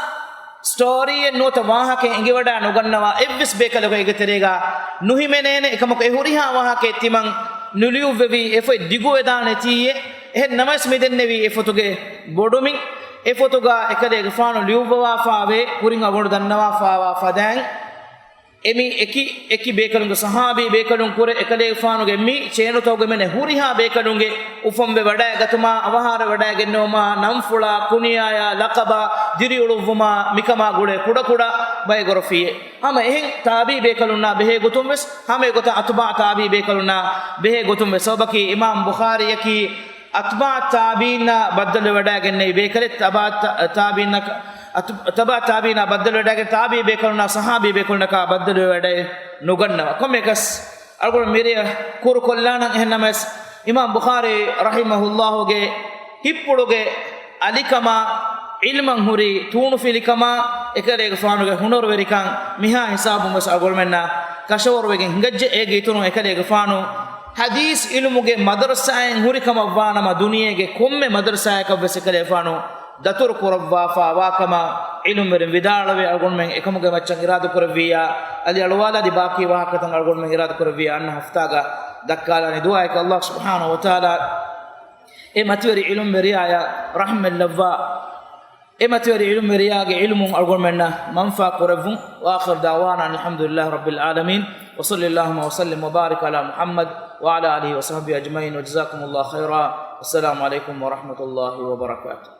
ސްޓޯރީއެއް ނުވަތަ ވާހަކައެއް އެނގިވަޑައި ނުގަންނަވާ އެއްވެސް ބޭކަލަކު އޭގެ ތެރޭގަ ނުހިމެނޭނެ. އެކަމަކު އެ ހުރިހާ ވާހަކައެއް ތިމަން ނުލިޔުއްވެވީ، އެފޮތް ދިގުވެދާނެތީއޭ. އެހެން ނަމަވެސް މި ދެންނެވީ އެފޮތުގެ ބޮޑުމިން. އެފޮތުގަ އެކަލޭގެފާނު ލިޔުއްވަވާފާވޭ، ކުރިން އަވަނޑު ދަންނަވާފާވާ ފަދައިން. އެމީ އެކި އެކި ބޭކަލުންގެ ޞަޙާބީ ބޭކަލުން ކުރެ އެކަލޭގެފާނުގެ މި ޗޭނުތަކުގެ މެނެ ހުރިހާ ބޭކަލުންގެ އުފަންވެ ވަޑައިގަތުމާ، އަވަހާރަ ވަޑައިގެންނެވުމާ، ނަންފުޅާ، ކުނިޔާޔާ، ލަޤަބާ، ދިރިއުޅުއްވުމާ، މިކަމާ ގުޅޭ ކުޑަކުޑަ ބައެއް ގޮރޮފީއެއް. ހަމަ އެހެން ތާބީ ބޭކަލުންނާ ބެހޭ ގޮތުން ވެސް، ހަމަ އެގޮތަށް އަތުބާ ތާބީ ބޭކަލުންނާ ބެހޭ ގޮތުން ވެސް. ސަބަބަކީ އިމާމް ބުޚާރީއަކީ އަތުބާ ތާބީންނާ ބައްދަލުވެވަޑައިގެންނެވި ބޭކަލެއް. ތަބާ ތާ-، ތާބީންނަކަ-، އަތު-، ތަބާ ތާބީންނާ ބައްދަލުވެވަޑައިގެން ތާބީ ބޭކަލުންނާ ޞަޙާބީ ބޭކަލުންނަކާ ބައްދަލުވެވަޑައެއް ނުގަންނަވާ. ކޮންމެއަކަސް އަޅުގަނޑު މިރޭ ކުރު ކޮށްލާނަން. އެހެން ނަމަވެސް، އިމާމް ބުޚާރީ ރަޙިމަހުﷲގެ ހިތްޕުޅުގެ އަލިކަމާ، ޢިލްމަށް ހުރި ތޫނުފިލިކަމާ، އެކަލޭގެފާނުގެ ހުނަރުވެރިކަން މިހާ ހިސާބުން ވެސް އަޅުގަނޑުމެންނަށް ކަށަވަރުވެގެން ހިނގައްޖެ. އޭގެ އިތުރުން އެކަލޭގެފާނު ޙަދީޘް ޢިލްމުގެ މަދަރުސާއެއް ހުރި ކަމަށްވާނަމަ، ދުނިޔޭގެ ކޮންމެ މަދަރުސާއަކަށް ވެސް އެކަލޭގެފާނު ދަތުރު ކުރައްވާފާ ވާކަމަށް ޢިލްމުވެރިން ވިދާޅުވެ، އަޅުގަނޑުމެން އެކަމުގެ މައްޗަށް އިރާދަ ކުރެއްވިއްޔާ، އަލި އަޅުވާލާ އަދި ބާކީ ވާހަކަތައް އަޅުގަނޑުމެން އިރާދަ ކުރެއްވިއްޔާ، އަންނަ ހަފްތާގަ ދައްކާލާނީ. ދުޢާއަކީ އައްލާހު ސުބްޙާނަހޫ ވަތަޢާލާ އެ މަތިވެރި ޢިލްމުވެރިޔާޔަށް ރަޙްމަތް ލައްވާ، އެ މަތިވެރި ޢިލްމުވެރިޔާގެ ޢިލްމުން އަޅުގަނޑުމެންނަށް މަންފާ ކުރެއްވުން. وآخر دعوانا أن الحمد لله رب العالمين، وصل اللهم وسلم وبارك على محمد وعلى آله وصحبه أجمعين، وجزاكم الله خيرا، والسلام عليكم ورحمة الله وبركاته.